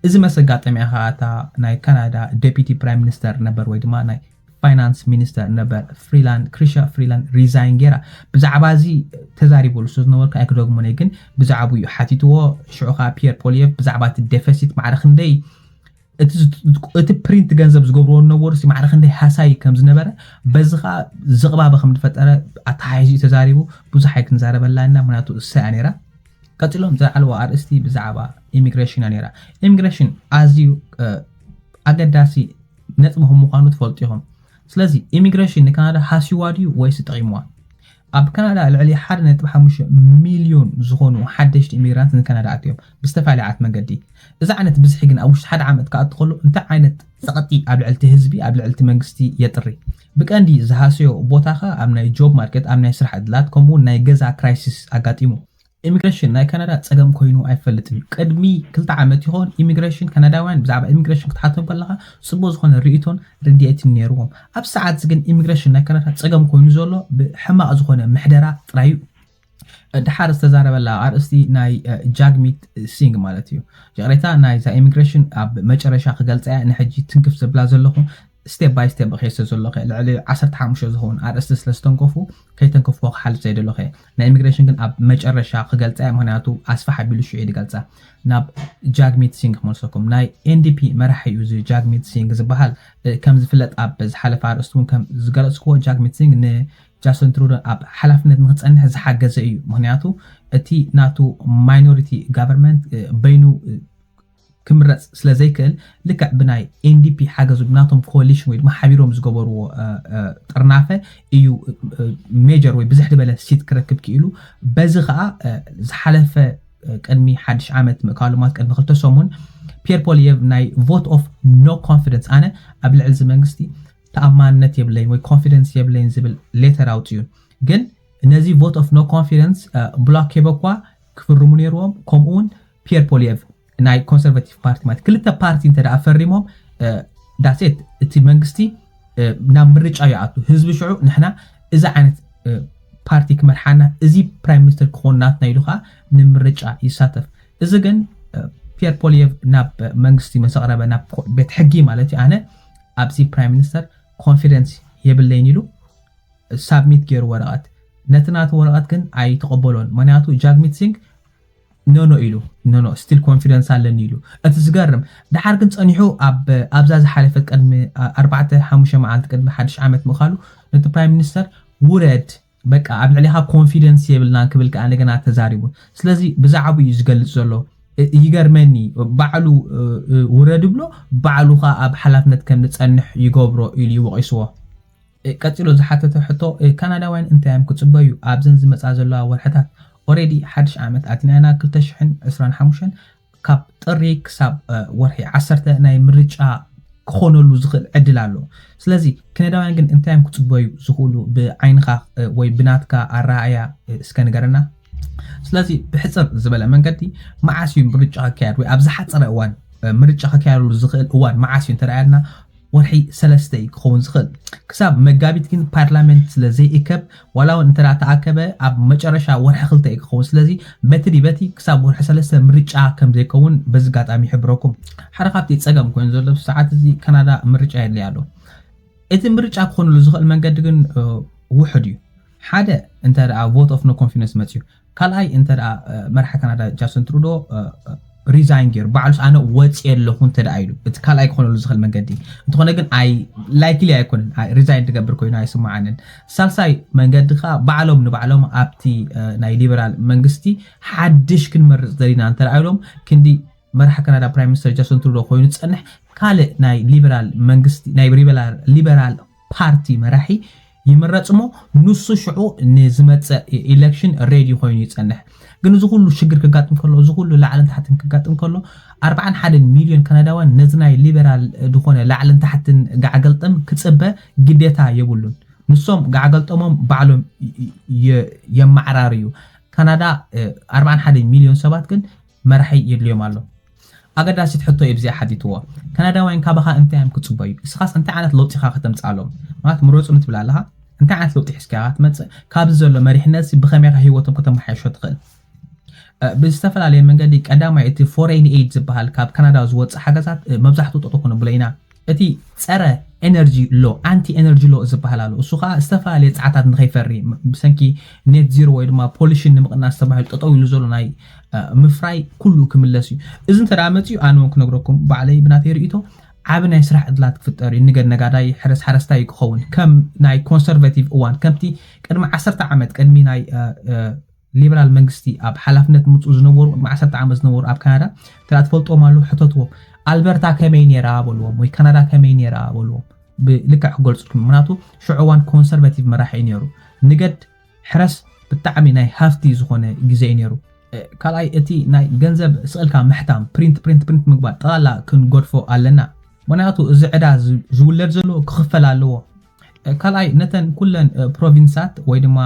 እዚ መሰጋጠሚያ ከዓ እታ ናይ ካናዳ ዴፒቲ ፕራይም ሚኒስተር ነበር ወይ ድማ ናይ ፋይናንስ ሚኒስተር ነበር ፍሪላንድ ክሪሻ ፍሪላንድ ሪዛይን ገይራ። ብዛዕባ እዚ ተዛሪበሉ ስለ ዝነበርኩ ኣይክደግሞን እየ፣ ግን ብዛዕባኡ እዩ ሓቲትዎ። ሽዑ ከዓ ፒየር ፖሊየፍ ብዛዕባ እቲ ዴፈሲት ማዕረ ክንደይ እቲ ዝ- እቲ ፕሪንት ገንዘብ ዝገብርዎ ዝነበሩ ሲ ማዕረ ክንደይ ሃሳይ ከም ዝነበረ በዚ ከዓ ዝቕባበ ከም ዝፈጠረ ኣተሓሒዙ እዩ ተዛሪቡ። ብዙሕ ኣይክንዛረበላ ኢና ምክንያቱ እሳ እያ ነይራ። ቀፂሎም ዘልዓልዎ ኣርእስቲ ብዛዕባ ኢሚግሬሽን እያ ነይራ። ኢሚግሬሽን ኣዝዩ ኣገዳሲ ነጥቢ ምዃኑ ትፈልጡ ኢኹም። ስለዚ ኢሚግሬሽን ንካናዳ ሃስይዋ ድዩ ወይስ ጠቒምዋ? ኣብ ካናዳ ልዕሊ ሓደ ነጥቢ ሓሙሽተ ሚልዮን ዝኾኑ ሓደሽቲ ኢሚግራንት ንካናዳ ኣትዮም ብዝተፈላለየ ዓይነት መገዲ። እዚ ዓይነት ብዝሒ ግን ኣብ ውሽጢ ሓደ ዓመት ክኣቱ ከሎ እንታይ ዓይነት ጸቕጢ ኣብ ልዕልቲ ህዝቢ ኣብ ልዕልቲ መንግስቲ የጥሪ? ብቀንዲ ዝሃሰዮ ቦታ ከ ኣብ ናይ ጆብ ማርኬት ኣብ ናይ ስራሕ ዕድላት ከምኡ እውን ናይ ገዛ ክራይሲስ ኣጋጢሙ። ኢሚግሬሽን ናይ ካናዳ ጸገም ኮይኑ ኣይፈልጥን እዩ። ቅድሚ ክልተ ዓመት ይኸውን ኢሚግሬሽን ካናዳውያን ብዛዕባ ኢሚግሬሽን ክትሓቶም ከለኻ ጽቡቅ ዝኾነ ርእይቶን ርድኢትን ነይርዎም። ኣብ ሰዓት ግን ኢሚግሬሽን ናይ ካናዳ ጸገም ኮይኑ ዘሎ ብሕማቕ ዝኾነ ምሕደራ ጥራይ እዩ። ድሓር ዝተዛረበላ ኣርእስቲ ናይ ጃግሚት ሲንግ ማለት እዩ። ይቕሬታ ናይዛ ኢሚግሬሽን ኣብ መጨረሻ ክገልጻ እያ። ንሕጂ ትንክፍ ዘብላ ዘለኹ ስቴፕ ባይ ስቴፕ ከይሰ ዘሎ ልዕሊ ዓሰርተ ሓሙሽተ ዝኸውን ኣርእስቲ ስለ ዝተንከፉ ከይተንከፍዎ ክሓልፍ ዘይደለኹ እየ። ናይ ኢሚግሬሽን ግን ኣብ መጨረሻ ክገልጻ እየ፣ ምክንያቱ ኣስፋሕ ኣቢሉ ሽዑ እዩ ዝገልጻ። ናብ ጃግሚት ሲንግ ክመልሰኩም። ናይ ኤንዲፒ መራሒ እዩ እዚ ጃግሚት ሲንግ ዝበሃል። ከም ዝፍለጥ ኣብ ዝሓለፈ ኣርእስቲ እውን ከም ዝገለጽክዎ ጃግሚት ሲንግ ንጃስትን ትሩዶ ኣብ ሓላፍነት ንክጸንሕ ዝሓገዘ እዩ። ምክንያቱ እቲ ናቱ ማይኖሪቲ ጋቨርንመንት በይኑ ክምረጽ ስለ ዘይክእል ልክዕ ብናይ ኤንዲፒ ሓገዙ ብናቶም ኮሊሽን ወይ ድማ ሓቢሮም ዝገበርዎ ጥርናፈ እዩ ሜጀር ወይ ብዝሕ ዝበለ ሲት ክረክብ ክኢሉ። በዚ ከዓ ዝሓለፈ ቅድሚ ሓድሽ ዓመት ምእካሉ ማለት ቅድሚ ክልተ ሰሙን ፒየር ፖሊየቭ ናይ ቮት ኦፍ ኖ ኮንፊደንስ ኣነ ኣብ ልዕሊ እዚ መንግስቲ ተኣማንነት የብለይን ወይ ኮንፊደንስ የብለይን ዝብል ሌተር ኣውፅኡ። ግን ነዚ ቮት ኦፍ ኖ ኮንፊደንስ ብላክ ኬበኳ ክፍርሙ ነይርዎም። ከምኡ እውን ፒየር ፖሊየቭ ናይ ኮንሰርቫቲቭ ፓርቲ ማለት ክልተ ፓርቲ እንተ ፈሪሞም ዳሴት እቲ መንግስቲ ናብ ምርጫ ይኣቱ። ህዝቢ ሽዑ ንሕና እዚ ዓይነት ፓርቲ ክመርሓና እዚ ፕራይም ሚኒስተር ክኾን ናትና ኢሉ ከዓ ንምርጫ ይሳተፍ። እዚ ግን ፒየር ፖሊየቭ ናብ መንግስቲ ምስ ኣቕረበ ናብ ቤት ሕጊ ማለት እዩ ኣነ ኣብዚ ፕራይም ሚኒስተር ኮንፊደንስ የብለይን ኢሉ ሳብሚት ገይሩ ወረቐት። ነቲ ናቱ ወረቐት ግን ኣይተቐበሎን። ምክንያቱ ጃግሚት ሲንግ ኖኖ ኢሉ ኖኖ ስቲል ኮንፊደንስ ኣለኒ ኢሉ። እቲ ዝገርም ድሓር ግን ጸኒሑ ኣብዛ ዝሓለፈት ቅድሚ ኣርባዕተ ሓሙሽተ መዓልቲ ቅድሚ ሓድሽ ዓመት ምእካሉ ነቲ ፕራይም ሚኒስተር ውረድ በቃ ኣብ ልዕሊኻ ኮንፊደንስ የብልናን ክብል ከዓ እንደገና ተዛሪቡ። ስለዚ ብዛዕባኡ እዩ ዝገልጽ ዘሎ። ይገርመኒ ባዕሉ ውረድ ብሎ ባዕሉ ከዓ ኣብ ሓላፍነት ከም ዝጸንሕ ይገብሮ ኢሉ ይወቂስዎ። ቀፂሉ ዝሓተተ ሕቶ ካናዳውያን እንታይ እዮም ክፅበዩ ኣብዘን ዝመፃ ዘለዋ ወርሕታት? ኦሬዲ ሓድሽ ዓመት ኣቲናና ክልተ ሽሕን ዕስራን ሓሙሽተን ካብ ጥሪ ክሳብ ወርሒ ዓሰርተ ናይ ምርጫ ክኾነሉ ዝኽእል ዕድል ኣሎ። ስለዚ ካናዳውያን ግን እንታይ እዮም ክፅበዩ ዝኽእሉ ብዓይንኻ ወይ ብናትካ ኣረኣእያ እስከ ንገረና። ስለዚ ብሕፅር ዝበለ መንገዲ መዓስ እዩ ምርጫ ክካየድ ወይ ኣብ ዝሓፀረ እዋን ምርጫ ክካየደሉ ዝኽእል እዋን መዓስ እዩ እንተረኣየልና ወርሒ ሰለስተ እዩ ክኸውን ዝኽእል። ክሳብ መጋቢት ግን ፓርላመንት ስለ ዘይእከብ ዋላ እውን እንተ ተኣከበ ኣብ መጨረሻ ወርሒ ክልተ እዩ ክኸውን። ስለዚ በቲ ዲበቲ ክሳብ ወርሒ ሰለስተ ምርጫ ከም ዘይከውን በዚ ኣጋጣሚ ይሕብረኩም። ሓደ ካብቲ ፀገም ኮይኑ ዘሎ ሰዓት እዚ ካናዳ ምርጫ የድልያ ኣሎ። እቲ ምርጫ ክኾንሉ ዝኽእል መንገዲ ግን ውሑድ እዩ። ሓደ እንተ ደ ቮት ኦፍ ኖ ኮንፊደንስ መፅዩ ካልኣይ እንተ መርሓ ካናዳ ጃስትን ትሩዶ ሪዛይን ገይሩ ባዕሉስ ኣነ ወፂ ኣለኹ እንተ ኢሉ እቲ ካልኣይ ክኾነሉ ዝኽእል መንገዲ እንተኾነ ግን ኣይ ላይክሊ ኣይኮንን። ሪዛይን ትገብር ኮይኑ ኣይስማዓንን። ሳልሳይ መንገዲ ከዓ ባዕሎም ንባዕሎም ኣብቲ ናይ ሊበራል መንግስቲ ሓድሽ ክንመርፅ ዘሪና እንተ ኢሎም ክንዲ መርሓ ካናዳ ፕራይም ሚኒስተር ጃስትን ትሩዶ ኮይኑ ዝፀንሕ ካልእ ናይ ሊበራል መንግስቲ ናይ ሊበራል ፓርቲ መራሒ ይምረጽ እሞ ንሱ ሽዑ ንዝመጽእ ኢለክሽን ሬዲ ኮይኑ ይጸንሕ። ግን እዚ ኩሉ ሽግር ክጋጥም ከሎ እዚ ኩሉ ላዕልን ታሕትን ክጋጥም ከሎ ኣርባዓን ሓደን ሚልዮን ካናዳውያን ነዚ ናይ ሊበራል ዝኾነ ላዕልን ታሕትን ጋዕገልጠም ክጽበ ግዴታ የብሉን። ንሶም ጋዕገልጠሞም ባዕሎም የመዓራርዩ። ካናዳ ኣርባዓን ሓደን ሚልዮን ሰባት ግን መራሒ የድልዮም ኣሎ። ኣገዳሲት ሕቶ እዩ ብዚኣ ሓቲትዎ። ካናዳውያን ካባኻ እንታይ እዮም ክጽበዩ? እስኻስ እንታይ ዓይነት ለውጢ ኢኻ ከተምጽኣሎም? ማለት ምረጹኒ ትብል ኣለኻ። እንታይ ዓይነት ለውጢ ሒዝካ ኢኻ ትመጽእ? ካብዚ ዘሎ መሪሕነት ብኸመይ ኢኻ ህይወቶም ከተመሓይሾ ትኽእል? ብዝተፈላለየ መንገዲ ቀዳማይ እቲ ፎሬን ኤድ ዝበሃል ካብ ካናዳ ዝወፅእ ሓገዛት መብዛሕትኡ ጠጠው ክነብሎ ኢና። እቲ ፀረ ኤነርጂ ሎ ኣንቲ ኤነርጂ ሎ ዝበሃል ኣሎ። እሱ ከዓ ዝተፈላለየ ፀዓታት ንኸይፈሪ ብሰንኪ ኔት ዚሮ ወይ ድማ ፖሊሽን ንምቕናስ ተባሂሉ ጠጠው ኢሉ ዘሎ ናይ ምፍራይ ኩሉ ክምለስ እዩ። እዚ እንተ ደኣ መፅኡ ኣነ እውን ክነግረኩም ባዕለይ ብናተይ ርእይቶ ዓቢ ናይ ስራሕ ዕድላት ክፍጠር እዩ። ንገድ ነጋዳይ ሕረስ ሓረስታይ ክኸውን ከም ናይ ኮንሰርቬቲቭ እዋን ከምቲ ቅድሚ ዓሰርተ ዓመት ቅድሚ ናይ ሊበራል መንግስቲ ኣብ ሓላፍነት ምፅኡ ዝነበሩ ቅድሚ ዓሰርተ ዓመት ዝነበሩ ኣብ ካናዳ እንተ ትፈልጥዎም ኣለዉ ሕተትዎም። ኣልበርታ ከመይ ነይራ በልዎም ወይ ካናዳ ከመይ ነይራ በልዎም። ብልክዕ ክገልፅልኩም ምክንያቱ ሽዑ እዋን ኮንሰርቫቲቭ መራሒ እዩ ነይሩ። ንገድ ሕረስ ብጣዕሚ ናይ ሃፍቲ ዝኾነ ግዜ እዩ ነይሩ። ካልኣይ እቲ ናይ ገንዘብ ስእልካ ምሕታም ፕሪንት ፕሪንት ፕሪንት ምግባር ጠቕላላ ክንገድፎ ኣለና። ምክንያቱ እዚ ዕዳ ዝውለድ ዘሎ ክኽፈል ኣለዎ። ካልኣይ ነተን ኩለን ፕሮቪንሳት ወይ ድማ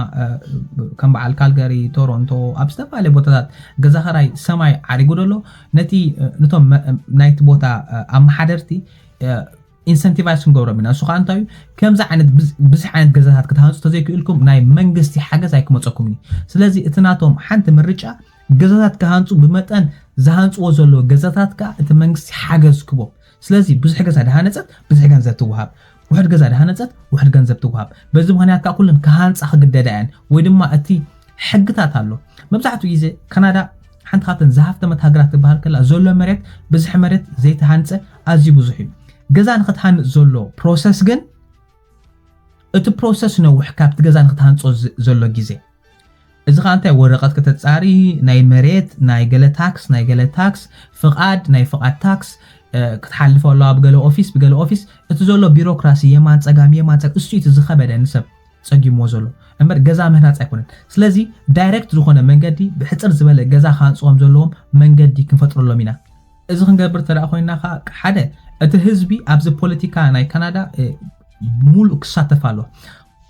ከም በዓል ካልጋሪ፣ ቶሮንቶ ኣብ ዝተፈላለየ ቦታታት ገዛ ኸራይ ሰማይ ዓሪጉ ደሎ ነቲ ነቶም ናይቲ ቦታ ኣመሓደርቲ ኢንሰንቲቫይዝ ክንገብሮም ኢና። እሱ ከዓ እንታይ እዩ? ከምዚ ዓይነት ብዙሕ ዓይነት ገዛታት ክትሃንፁ ተዘይክእልኩም ናይ መንግስቲ ሓገዝ ኣይክመፀኩም እዩ። ስለዚ እቲ ናቶም ሓንቲ ምርጫ ገዛታት ክሃንፁ ብመጠን ዝሃንፅዎ ዘለዎ ገዛታት ከዓ እቲ መንግስቲ ሓገዝ ክቦም። ስለዚ ብዙሕ ገዛ ድሃነፀት ብዙሕ ገንዘብ ትወሃብ፣ ውሕድ ገዛ ድሃነፀት ውሕድ ገንዘብ ትወሃብ። በዚ ምክንያት ከዓ ኩለን ክሃንፃ ክግደዳ እየን ወይ ድማ እቲ ሕግታት ኣሎ። መብዛሕትኡ ግዜ ካናዳ ሓንቲ ካብተን ዝሃፍተመት ሃገራት ትበሃል ከላ ዘሎ መሬት ብዝሒ መሬት ዘይተሃንፀ ኣዝዩ ብዙሕ እዩ። ገዛ ንክትሃንፅ ዘሎ ፕሮሰስ ግን እቲ ፕሮሰስ ነውሕ ካብቲ ገዛ ንክትሃንፆ ዘሎ ግዜ። እዚ ከዓ እንታይ ወረቐት ከተፃሪ ናይ መሬት ናይ ገለ ታክስ ናይ ገለ ታክስ ፍቓድ ናይ ፍቓድ ታክስ ክትሓልፈ ኣለዋ ብገለ ኦፊስ ብገለ ኦፊስ። እቲ ዘሎ ቢሮክራሲ የማን ፀጋም የማን ፀጋም እሱ እቲ ዝኸበደ ንሰብ ፀጊምዎ ዘሎ እምበር ገዛ ምህናፅ ኣይኮነን። ስለዚ ዳይሬክት ዝኾነ መንገዲ ብሕፅር ዝበለ ገዛ ክሃንፅዎም ዘለዎም መንገዲ ክንፈጥረሎም ኢና። እዚ ክንገብር ተደኣ ኮይና ከዓ ሓደ እቲ ህዝቢ ኣብዚ ፖለቲካ ናይ ካናዳ ሙሉእ ክሳተፍ ኣለዎ።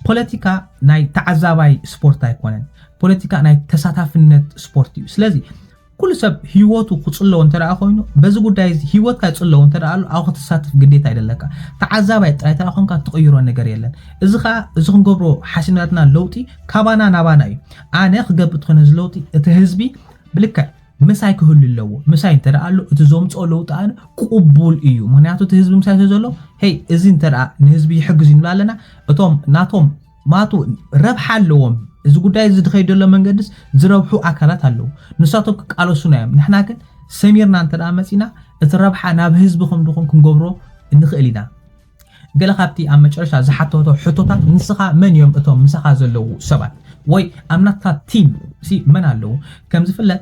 ፖለቲካ ናይ ተዓዛባይ ስፖርት ኣይኮነን። ፖለቲካ ናይ ተሳታፍነት ስፖርት እዩ። ስለዚ ኩሉ ሰብ ህይወቱ ክፅለዎ እንተ ደኣ ኮይኑ በዚ ጉዳይ እዚ ህይወትካ ይፅለዎ እንተ ደኣ ኣሎ ኣብኡ ክትሳተፍ ግዴታ ይደለካ። ተዓዛባይ ጥራይ እንተ ደኣ ኮንካ ትቕይሮ ነገር የለን። እዚ ከዓ እዚ ክንገብሮ ሓሲብናትና ለውጢ ካባና ናባና እዩ። ኣነ ክገብር ትኾነ እዚ ለውጢ እቲ ህዝቢ ብልክዕ ምሳይ ክህሉ ኣለዎ። ምሳይ እንተ ደኣ ኣሎ እቲ ዘምፅኦ ለውጢ ኣነ ቅቡል እዩ። ምክንያቱ እቲ ህዝቢ ምሳይ ስለ ዘሎ ሄይ እዚ እንተ ደኣ ንህዝቢ ይሕግዝ እዩ ንብል ኣለና። እቶም ናቶም ማቱ ረብሓ ኣለዎም። እዚ ጉዳይ እዚ ድኸይድ ዘሎ መንገድስ ዝረብሑ ኣካላት ኣለዉ። ንሳቶም ክቃለሱና እዮም። ንሕና ግን ሰሚርና እንተ ደኣ መፂና እቲ ረብሓ ናብ ህዝቢ ከም ድኾን ክንገብሮ ንኽእል ኢና። ገለ ካብቲ ኣብ መጨረሻ ዝሓተቶ ሕቶታት ንስኻ መን እዮም እቶም ምሳኻ ዘለዉ ሰባት ወይ ኣብ ናትካ ቲም ሲ መን ኣለዉ? ከም ዝፍለጥ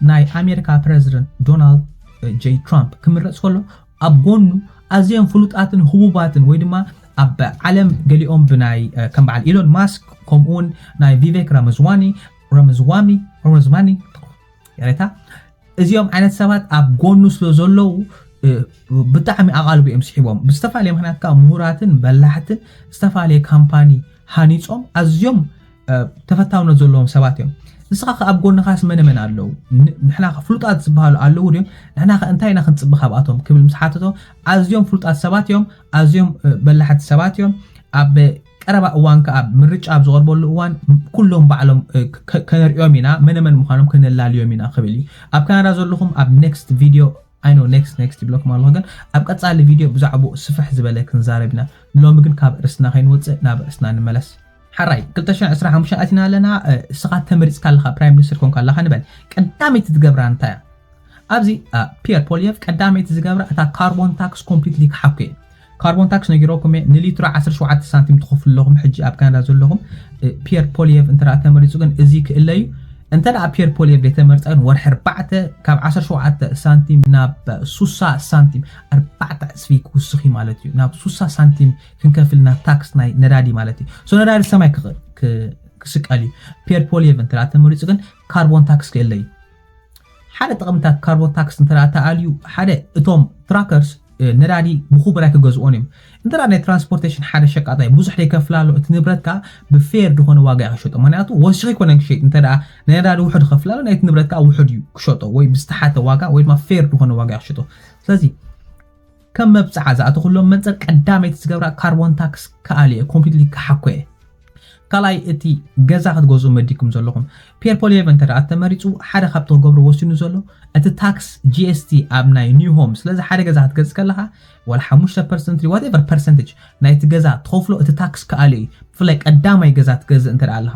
ናይ ኣሜሪካ ፕረዚደንት ዶናልድ ጄ ትራምፕ ክምረፅ ከሎ ኣብ ጎኑ ኣዝዮም ፍሉጣትን ህቡባትን ወይ ድማ ኣብ ዓለም ገሊኦም ብናይ ከም በዓል ኢሎን ማስክ ከምኡውን ናይ ቪቬክ ራመዝዋኒ ረመዝዋሚ ረመዝማኒ ያሬታ እዚኦም ዓይነት ሰባት ኣብ ጎኑ ስለ ዘለዉ ብጣዕሚ ኣቓልቦ እዮም ስሒቦም። ብዝተፈላለየ ምክንያት ከዓ ምሁራትን በላሕትን ዝተፈላለየ ካምፓኒ ሃኒፆም ኣዝዮም ተፈታውነት ዘለዎም ሰባት እዮም። ንስኻ ከ ኣብ ጎንኻስ መነ መን ኣለዉ? ንሕና ፍሉጣት ዝበሃሉ ኣለዉ ድዮም? ንሕና ከ እንታይ ኢና ክንፅበ ካብኣቶም ክብል ምስ ሓተቶ ኣዝዮም ፍሉጣት ሰባት እዮም፣ ኣዝዮም በላሕቲ ሰባት እዮም። ኣብ ቀረባ እዋን ከኣ ምርጫ ኣብ ዝቐርበሉ እዋን ኩሎም ባዕሎም ከነርእዮም ኢና፣ መነመን ምዃኖም ከነላልዮም ኢና ክብል እዩ። ኣብ ካናዳ ዘለኹም ኣብ ኔክስት ቪድዮ ኣይኖ ኔክስት ኔክስት ይብለኩም ኣለኹ፣ ግን ኣብ ቀጻሊ ቪድዮ ብዛዕባኡ ስፍሕ ዝበለ ክንዛረብ ኢና። ንሎሚ ግን ካብ ርእስና ከይንወጽእ ናብ ርእስና ንመለስ። ሓራይ ክልተ ሽሕን ዕስራን ሓሙሽተን ኣቲና ኣለና። እስኻ ተመሪጽካ ኣለኻ ፕራይም ሚኒስተር ኮንካ ኣለኻ ንበል። ቀዳመይቲ ትገብራ እንታይ እያ? ኣብዚ ፒየር ፖሊየቭ ቀዳመይቲ ዝገብራ እታ ካርቦን ታክስ ኮምፕሊትሊ ክሓኩ እየ። ካርቦን ታክስ ነጊረኩም እየ፣ ንሊትሮ ዓሰርተ ሸውዓተ ሳንቲም ትኸፍሉ ኣለኹም። ሕጂ ኣብ ካናዳ ዘለኹም ፒየር ፖሊየቭ እንተ ተመሪፁ ግን እዚ ክእለ እዩ። እንተ ደኣ ፒየር ፖሊየቭ ዘይተመርፀ ግን ወርሒ ኣርባዕተ ካብ ዓሰርተ ሸውዓተ ሳንቲም ናብ ሱሳ ሳንቲም ኣርባዕተ ዕፅፊ ክውስኽ እዩ ማለት እዩ። ናብ ሱሳ ሳንቲም ክንከፍል ናብ ታክስ ናይ ነዳዲ ማለት እዩ። ሶ ነዳዲ ሰማይ ክስቀል እዩ። ፒየር ፖሊየቭ እንተ ተመሪፁ ግን ካርቦን ታክስ ክእለ እዩ። ሓደ ጥቕምታት ካርቦን ታክስ እንተ ተኣልዩ ሓደ እቶም ትራከርስ ነዳዲ ብኹቡር ኣይክገዝኦን እዮም። እንተ ናይ ትራንስፖርቴሽን ሓደ ሸቃጣይ ብዙሕ ዘይከፍል ኣሎ፣ እቲ ንብረት ከዓ ብፌር ዝኾነ ዋጋ እዩ ክሸጦ። ምክንያቱ ወሲኺ ኣይኮነን ክሸጥ፣ እንተ ናይ ነዳዲ ውሑድ ይኸፍል ኣሎ፣ ናይቲ ንብረት ከዓ ውሑድ እዩ ክሸጦ፣ ወይ ብዝተሓተ ዋጋ ወይ ድማ ፌር ዝኾነ ዋጋ እዩ ክሸጦ። ስለዚ ከም መብፅዓ ዝኣተኹሎም መንፅር ቀዳመይቲ ዝገብራ ካርቦን ታክስ ክኣልየ ኮምፕሊትሊ ክሓኮየ። ካልኣይ እቲ ገዛ ክትገዝኡ መዲኩም ዘለኹም ፒየር ፖሊየቭ እንተ ደኣ ተመሪፁ ሓደ ካብቲ ክገብሮ ወሲኑ ዘሎ እቲ ታክስ ጂ ኤስ ቲ ኣብ ናይ ኒው ሆም። ስለዚ ሓደ ገዛ ክትገዝእ ከለኻ ዋላ ሓሙሽተ ፐርሰንት ዋቴቨር ፐርሰንቴጅ ናይቲ ገዛ ትኸፍሎ እቲ ታክስ ክኣልዮ እዩ። ብፍላይ ቀዳማይ ገዛ ትገዝእ እንተ ደኣ ኣለኻ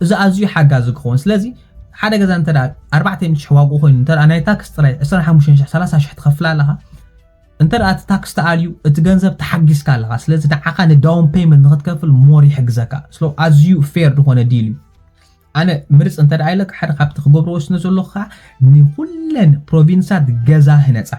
እዚ ኣዝዩ ሓጋዚ ክኸውን። ስለዚ ሓደ ገዛ እንተ ደኣ ኣርባዕተ ሚእቲ ሽሕ ዋግኡ ኮይኑ እንተ ደኣ ናይ ታክስ ጥራይ ዕስራን ሓሙሽተን ሽሕ ሰላሳ ሽሕ ትኸፍል ኣለኻ እንተ ደኣ እቲ ታክስ ተኣልዩ እቲ ገንዘብ ተሓጊዝካ ኣለኻ። ስለዚ ንዓኻ ንዳውን ፔይመንት ንክትከፍል ሞር ይሕግዘካ። ስለ ኣዝዩ ፌር ዝኾነ ዲል እዩ። ኣነ ምርፅ እንተ ደኣ ኢለካ ሓደ ካብቲ ክገብሮ ወስነ ዘለኹ ከዓ ንኩለን ፕሮቪንሳት ገዛ ህነፃ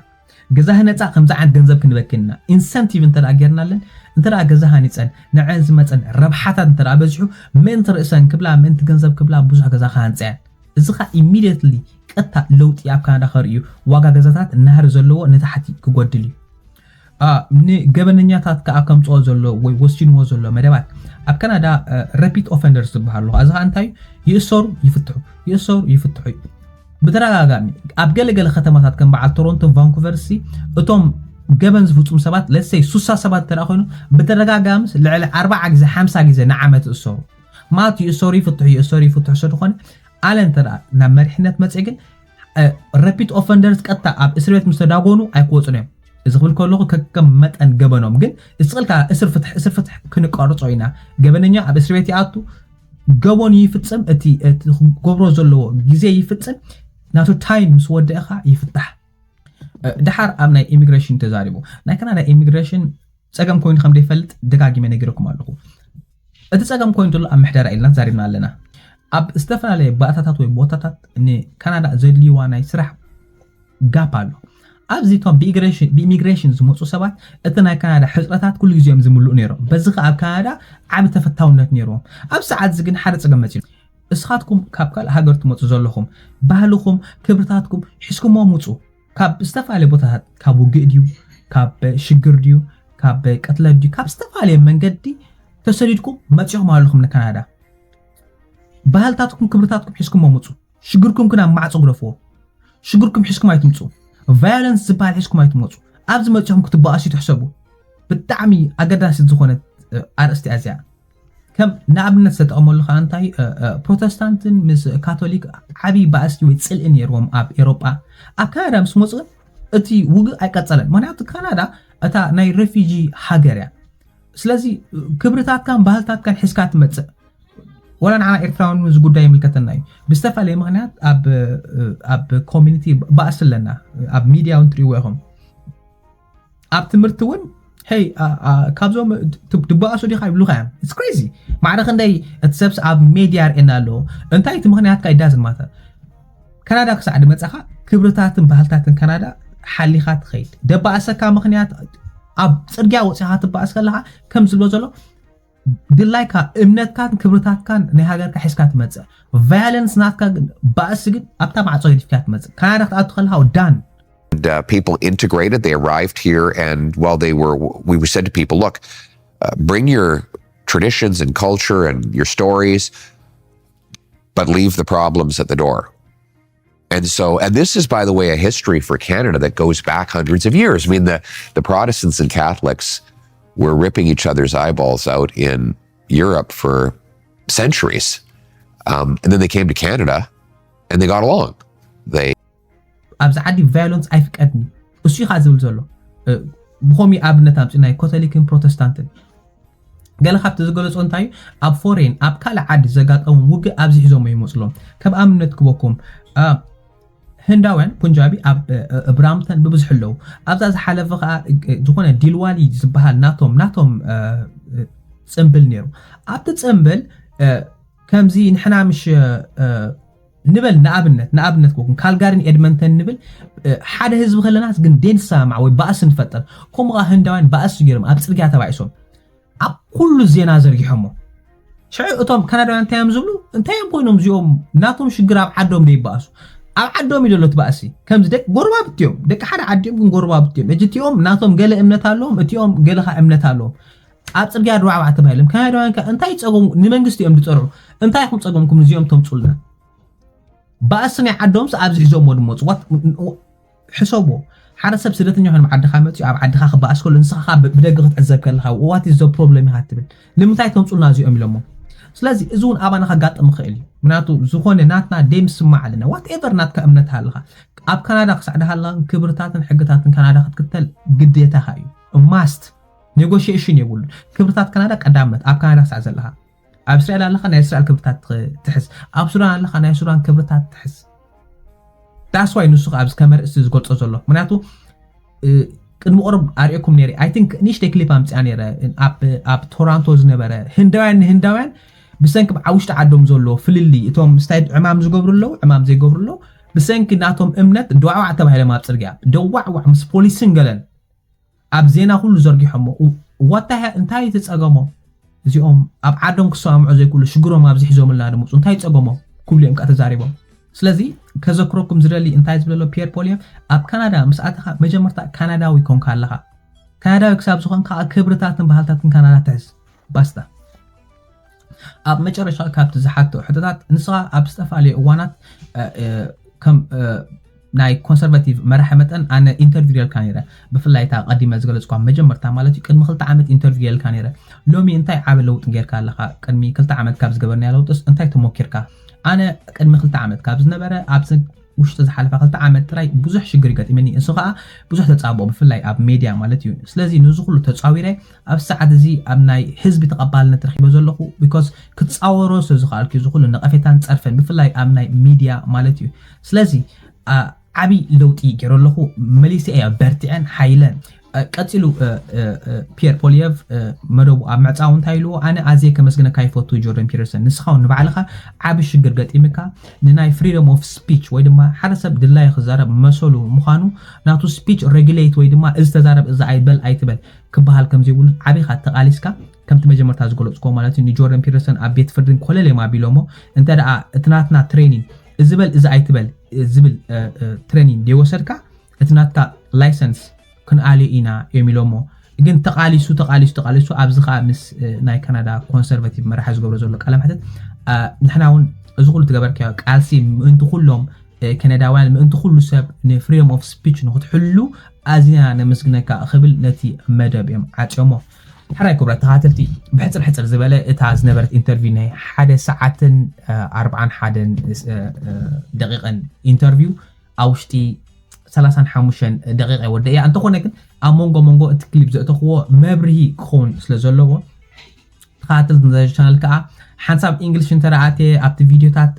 ገዛ ህነፃ ከምዚ ዓይነት ገንዘብ ክንበክን ኢና ኢንሰንቲቭ እንተ ደኣ ጌርናለን እንተ ደኣ ገዛ ሃኒፀን ንዐን ዝመፀን ረብሓታት እንተ ደኣ በዚሑ ምእንቲ ርእሰን ክብላ ምእንቲ ገንዘብ ክብላ ብዙሕ ገዛ ክሃንፀ እየን እዚ ከዓ ኢሚድየትሊ ቀጥታ ለውጢ ኣብ ካናዳ ከርእዩ ዋጋ ገዛታት ናህሪ ዘለዎ ንታሕቲ ክጎድል እዩ ንገበነኛታት ከዓ ከምፅኦ ዘሎ ወይ ወሲንዎ ዘሎ መደባት ኣብ ካናዳ ረፒት ኦፈንደርስ ዝበሃሉ እዚ ከዓ እንታይ ይእሰሩ ይፍትሑ ይእሰሩ ይፍትሑ እዩ ብተደጋጋሚ ኣብ ገለገለ ከተማታት ከም በዓል ቶሮንቶ ቫንኩቨር ሲ እቶም ገበን ዝፍፅሙ ሰባት ለሰይ ሱሳ ሰባት እንተ ኮይኑ ብተደጋጋሚ ልዕሊ ኣርባዓ ግዜ ሓምሳ ግዜ ንዓመት ይእሰሩ ማለት ይእሰሩ ይፍትሑ ይእሰሩ ይፍትሑ ስለዝኾነ ኣለ እንተ ናብ መሪሕነት መፅእ ግን ረፒት ኦፈንደርስ ቀጥታ ኣብ እስር ቤት ምስ ተዳጎኑ ኣይክወፁን እዮም እዚ ክብል ከለኹ ከከም መጠን ገበኖም ግን እስቕልካ እስር ፍትሕ እስር ፍትሕ ክንቋርፆ ኢና ገበነኛ ኣብ እስር ቤት ይኣቱ ገበኑ ይፍፅም እቲ ክገብሮ ዘለዎ ግዜ ይፍፅም ናቱ ታይም ምስ ወደእኻ ይፍታሕ ድሓር ኣብ ናይ ኢሚግሬሽን ተዛሪቡ ናይ ካናዳ ኢሚግሬሽን ፀገም ኮይኑ ከም ዘይፈልጥ ደጋጊመ ነጊረኩም ኣለኹ እቲ ፀገም ኮይኑ ዘሎ ኣብ ምሕደራ ኢልና ተዛሪብና ኣለና ኣብ ዝተፈላለየ ባእታታት ወይ ቦታታት ንካናዳ ዘድልይዋ ናይ ስራሕ ጋፕ ኣሎ ኣብዚ ቶም ብኢሚግሬሽን ዝመፁ ሰባት እቲ ናይ ካናዳ ሕፅረታት ኩሉ ግዜ እዮም ዝምልኡ ነይሮም በዚ ከዓ ኣብ ካናዳ ዓብ ተፈታውነት ነይርዎም ኣብ ሰዓት እዚ ግን ሓደ ፀገም መፂኡ እስኻትኩም ካብ ካልእ ሃገር ትመፁ ዘለኹም ባህልኹም ክብርታትኩም ሒዝኩሞ ምፁ ካብ ዝተፈላለየ ቦታታት ካብ ውግእ ድዩ ካብ ሽግር ድዩ ካብ ቅትለት ድዩ ካብ ዝተፈላለየ መንገዲ ተሰዲድኩም መፂኹም ኣለኹም ንካናዳ ባህልታትኩም ክብርታትኩም ሒዝኩሞ ምፁ ሽግርኩም ግን ኣብ ማዕፆ ግደፍዎ ሽግርኩም ሒዝኩም ኣይትምፁ ቫዮለንስ ዝበሃል ሒዝኩም ኣይትመፁ ኣብዚ መፂኹም ክትበኣሱ ትሕሰቡ ብጣዕሚ ኣገዳሲት ዝኾነት ኣርእስቲ እዚኣ ከም ንኣብነት ዝተጠቐመሉ ከዓ እንታይ ፕሮተስታንትን ምስ ካቶሊክ ዓብዪ ባእሲ ወይ ፅልኢ ነይርዎም ኣብ ኤሮጳ ኣብ ካናዳ ምስ መፁ እቲ ውግእ ኣይቀፀለን ምክንያቱ ካናዳ እታ ናይ ሬፊጂ ሃገር እያ ስለዚ ክብርታትካን ባህልታትካን ሒዝካ ትመፅእ ወላ ንዓና ኤርትራውን እዚ ጉዳይ ይምልከተና እዩ ብዝተፈላለየ ምክንያት ኣብ ኮሚኒቲ ባእሲ ኣለና ኣብ ሚድያ እውን ትሪእዎ ኢኹም ኣብ ትምህርቲ እውን ሄይ ካብዞም ድበኣሱ ዲኻ ይብሉካ እዮም it's crazy ማዕረ ክንደይ እቲ ሰብስ ኣብ ሜድያ ርእየና ኣለዎ እንታይ እቲ ምክንያትካ ይዳዝን ማተር ካናዳ ክሳዕ ድመፃኻ ክብርታትን ባህልታትን ካናዳ ሓሊኻ ትኸይድ ደባእሰካ ምክንያት ኣብ ፅርግያ ወፂኻ ትባእስ ከለኻ ከም ዝብሎ ዘሎ ድላይካ እምነትካን ክብርታትካን ናይ ሃገርካ ሒዝካ ትመፅእ ቫዮለንስ ናትካ ግን ባእሲ ግን ኣብታ ማዕፆ ገዲፍካ ትመፅእ ካናዳ ክትኣቱ ከለኻ ዳን And uh, people integrated. They arrived here, and while they were, we said to people, look, uh, bring your traditions and culture and your stories, but leave the problems at the door. And so, and this is, by the way, a history for Canada that goes back hundreds of years. I mean, the, the Protestants and Catholics were ripping each other's eyeballs out in Europe for centuries. Um, and then they came to Canada and they got along. They ኣብዚ ዓዲ ቫዮለንስ ኣይፍቀድን እዩ እሱ ኢኻ ዝብል ዘሎ ብኸምኡ ኣብነት ኣምፂ ናይ ኮቶሊክን ፕሮቴስታንትን ገለ ካብቲ ዝገለፆ እንታይ እዩ ኣብ ፎሬን ኣብ ካልእ ዓዲ ዘጋጠሞም ውግእ ኣብዚ ሒዞሞ ይመፁሎም ከም ኣብነት ክበኩም ህንዳውያን ፑንጃቢ ኣብ ብራምተን ብብዝሒ ኣለዉ ኣብዛ ዝሓለፈ ከዓ ዝኾነ ዲልዋሊ ዝበሃል ናቶም ናቶም ፅምብል ነይሩ ኣብቲ ፅምብል ከምዚ ንሕና ምሽ ንበል ንኣብነት ንኣብነት ክበኩም ካልጋሪን ኤድመንተን ንብል ሓደ ህዝቢ ከለናስ ግን ደይንሰማማዕ ወይ ባእሲ ንፈጥር ከምኡ ከዓ ህንዳውያን ባእሲ ገይሮም ኣብ ፅርግያ ተባኢሶም ኣብ ኩሉ ዜና ዘርጊሖሞ ሽዑ እቶም ካናዳውያን እንታይ እዮም ዝብሉ እንታይ እዮም ኮይኖም እዚኦም ናቶም ሽግር ኣብ ዓዶም ደይባእሱ ኣብ ዓዶም እዩ ዘሎ እቲ ባእሲ ከምዚ ደቂ ጎረባብቲ እዮም ደቂ ሓደ ዓዲ እዮም ግን ጎረባብቲ እዮም እጅቲኦም ናቶም ገለ እምነት ኣለዎም እቲኦም ገለኻ እምነት ኣለዎም ኣብ ፅርግያ ድባዕባዕ ተባሂሎም ካናዳውያን ከ እንታይ ፀገሙ ንመንግስቲ እዮም ዝፀርዑ እንታይ ኢኹም ፀገምኩም ንዚኦም ተምፁልና ባእሲ ናይ ዓዶምስ ኣብዚ ሒዞሞ ድመፁ ሕሰቦ ሓደ ሰብ ስደተኛ ኮይኑ ዓድኻ መፅኡ ኣብ ዓድኻ ክበኣስ ከሎ ንስኻ ብደገ ክትዕዘብ ከለኻ what is the problem ኢኻ ትብል ንምንታይ ተምፁልና እዚኦም ኢሎሞ ስለዚ እዚ እውን ኣባና ከጋጥም ይኽእል እዩ ምክንያቱ ዝኾነ ናትና ደይ ምስማዕ ኣለና ዋትኤቨር ናትካ እምነት ሃለኻ ኣብ ካናዳ ክሳዕ ድሃለኻ ክብርታትን ሕግታትን ካናዳ ክትክተል ግዴታኻ እዩ ማስት ኔጎሽሽን የብሉን ክብርታት ካናዳ ቀዳምነት ኣብ ካናዳ ክሳዕ ዘለኻ ኣብ እስራኤል ኣለኻ ናይ እስራኤል ክብርታት ትሕዝ ኣብ ሱዳን ኣለኻ ናይ ሱዳን ክብርታት ትሕዝ that's why ንሱ ኣብዚ ከመርእሲ ዝገልፆ ዘሎ ምክንያቱ ቅድሚ ቁሩብ ኣርእኩም ነይረ I think ንእሽተይ ክሊፕ ኣምፅኣ ነይረ ኣብ ቶራንቶ ዝነበረ ህንዳውያን ንህንዳውያን ብሰንኪ ኣብ ውሽጢ ዓዶም ዘሎ ፍልልይ፣ እቶም ስታይ ዕማም ዝገብሩ ኣለዉ፣ ዕማም ዘይገብሩ ኣለዉ። ብሰንኪ ናቶም እምነት ደዋዕዋዕ ተባሂሎም ኣብ ጽርግያ ደዋዕዋዕ ምስ ፖሊስን ገለን ኣብ ዜና ኩሉ ዘርጊሖሞ። ዋታ እንታይ ተጸገሞም? እዚኦም ኣብ ዓዶም ክሰማምዑ ዘይክእሉ ሽግሮም ኣብዚ ሒዞምልና ድምፁ እንታይ ጸገሞም ክብሉ እዮም ከዓ ተዛሪቦም። ስለዚ ከዘክረኩም ዝደሊ እንታይ ዝብለሎ ፒየር ፖሊየፍ፣ ኣብ ካናዳ ምስ ኣተኻ መጀመርታ ካናዳዊ ኮንካ ኣለኻ። ካናዳዊ ክሳብ ዝኾንካ ክብርታትን ባህልታትን ካናዳ ትሕዝ። ባስታ። ኣብ መጨረሻ ካብቲ ዝሓቶ ሕቶታት፣ ንስኻ ኣብ ዝተፈላለዩ እዋናት ከም ናይ ኮንሰርቫቲቭ መራሒ መጠን ኣነ ኢንተርቪው ጌርካ ነይረ። ብፍላይ እታ ቀዲመ ዝገለጽኳ መጀመርታ ማለት እዩ፣ ቅድሚ ክልተ ዓመት ኢንተርቪው ጌርካ ነይረ። ሎሚ እንታይ ዓቢ ለውጢ ጌርካ ኣለኻ? ቅድሚ ክልተ ዓመት ካብ ዝገበርናዮ ለውጥስ እንታይ ተሞኪርካ? ኣነ ቅድሚ ክልተ ዓመት ካብ ዝነበረ ኣብዚ ውሽጢ ዝሓለፋ ክልተ ዓመት ጥራይ ብዙሕ ሽግር ይገጢመኒ። እሱ ከዓ ብዙሕ ተጻብኦ፣ ብፍላይ ኣብ ሜድያ ማለት እዩ። ስለዚ ነዚ ኩሉ ተጻዊረ ኣብ ሰዓት እዚ ኣብ ናይ ህዝቢ ተቐባልነት ረኺበ ዘለኹ፣ ቢኮዝ ክጻወሮ ስለ ዝኸኣልኩ እዚ ኩሉ ነቐፌታን ጸርፈን ብፍላይ ኣብ ናይ ሚድያ ማለት እዩ። ስለዚ ዓቢ ለውጢ ገይረ ኣለኹ፣ መሊሰ እያ በርቲዐን ሓይለን። ቀጺሉ ፒየር ፖሊየቭ መደቡ ኣብ ምዕጻው እንታይ ኢልዎ፣ ኣነ ኣዝየ ከመስግነካ ይፈቱ ጆርደን ፒተርሰን፣ ንስኻ እውን ንባዕልኻ ዓቢ ሽግር ገጢምካ፣ ንናይ ፍሪደም ኦፍ ስፒች ወይ ድማ ሓደ ሰብ ድላዩ ክዛረብ መሰሉ ምዃኑ፣ ናቱ ስፒች ሬጉሌት ወይ ድማ እዚ ተዛረብ እዚ ኣይበል ኣይትበል ክበሃል ከም ዘይብሉ ዓቢኻ ተቓሊስካ፣ ከምቲ መጀመርታ ዝገለጽኩዎ ማለት እዩ፣ ንጆርደን ፒተርሰን ኣብ ቤት ፍርድን ኮለል እዮም ኣቢሎሞ። እንተ ደኣ እቲ ናትና ትሬኒንግ እዚ በል እዚ ኣይትበል ዝብል ትሬኒንግ ደይወሰድካ፣ እቲ ናትካ ላይሰንስ ክንኣልዮ ኢና እዮም ኢሎሞ። ግን ተቓሊሱ ተቓሊሱ ተቓሊሱ ኣብዚ ከዓ ምስ ናይ ካናዳ ኮንሰርቫቲቭ መራሒ ዝገብሮ ዘሎ ቃለ መሕትት፣ ንሕና እውን እዚ ኩሉ ትገበርካዮ ቃልሲ ምእንቲ ኩሎም ከነዳውያን፣ ምእንቲ ኩሉ ሰብ ንፍሪደም ኦፍ ስፒች ንክትሕሉ ኣዝና ነመስግነካ ክብል ነቲ መደብ እዮም ዓፅዮሞ። ሕራይ ክቡራት ተኻተልቲ፣ ብሕፅር ሕፅር ዝበለ እታ ዝነበረት ኢንተርቪው ናይ ሓደ ሰዓትን ኣርባዓን ሓደን ደቂቕን ኢንተርቪው ኣብ ውሽጢ ሰላሳን ሓሙሽተን ደቂቕ ወደ እያ። እንተኾነ ግን ኣብ መንጎ መንጎ እቲ ክሊፕ ዘእተኽዎ መብርሂ ክኸውን ስለ ዘለዎ፣ ተኸታተልቲ ነዚ ቻነል ከዓ ሓንሳብ ኢንግሊሽ እንተ ደኣ ኣትየ ኣብቲ ቪድዮታት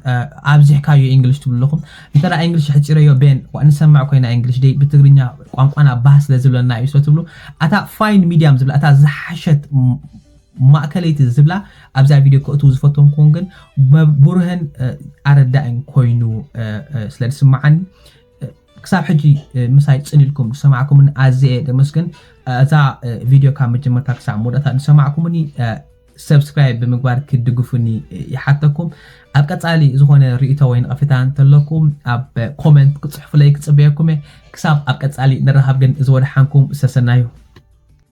ኣብዚሕካዮ ኢንግሊሽ ትብሉ ኣለኹም። እንተ ደኣ ኢንግሊሽ ሕፂረዮ ቤን ንሰምዕ ኮይና ኢንግሊሽ ደይ ብትግርኛ ቋንቋና ባህ ስለ ዝብለና እዩ ስለ ትብሉ፣ ኣታ ፋይን ሚዲያም ዝብላ እታ ዝሓሸት ማእከለይቲ ዝብላ ኣብዛ ቪድዮ ክእትው ዝፈቶም ክውን ግን ብሩህን ኣረዳእን ኮይኑ ስለ ዝስማዓኒ ክሳብ ሕጂ ምሳይ ፅን ኢልኩም ዝሰማዕኩምኒ ኣዝየ ደመስግን። እዛ ቪድዮ ካብ መጀመርታ ክሳብ መወዳእታ ዝሰማዕኩምኒ ሰብስክራይብ ብምግባር ክድግፉኒ ይሓተኩም። ኣብ ቀፃሊ ዝኾነ ርእይቶ ወይ ነቐፌታ እንተለኩም ኣብ ኮመንት ክፅሕፉለይ ክፅበየኩም እየ። ክሳብ ኣብ ቀፃሊ ንራኸብ ግን ዝወድሓንኩም ሰሰናዩ።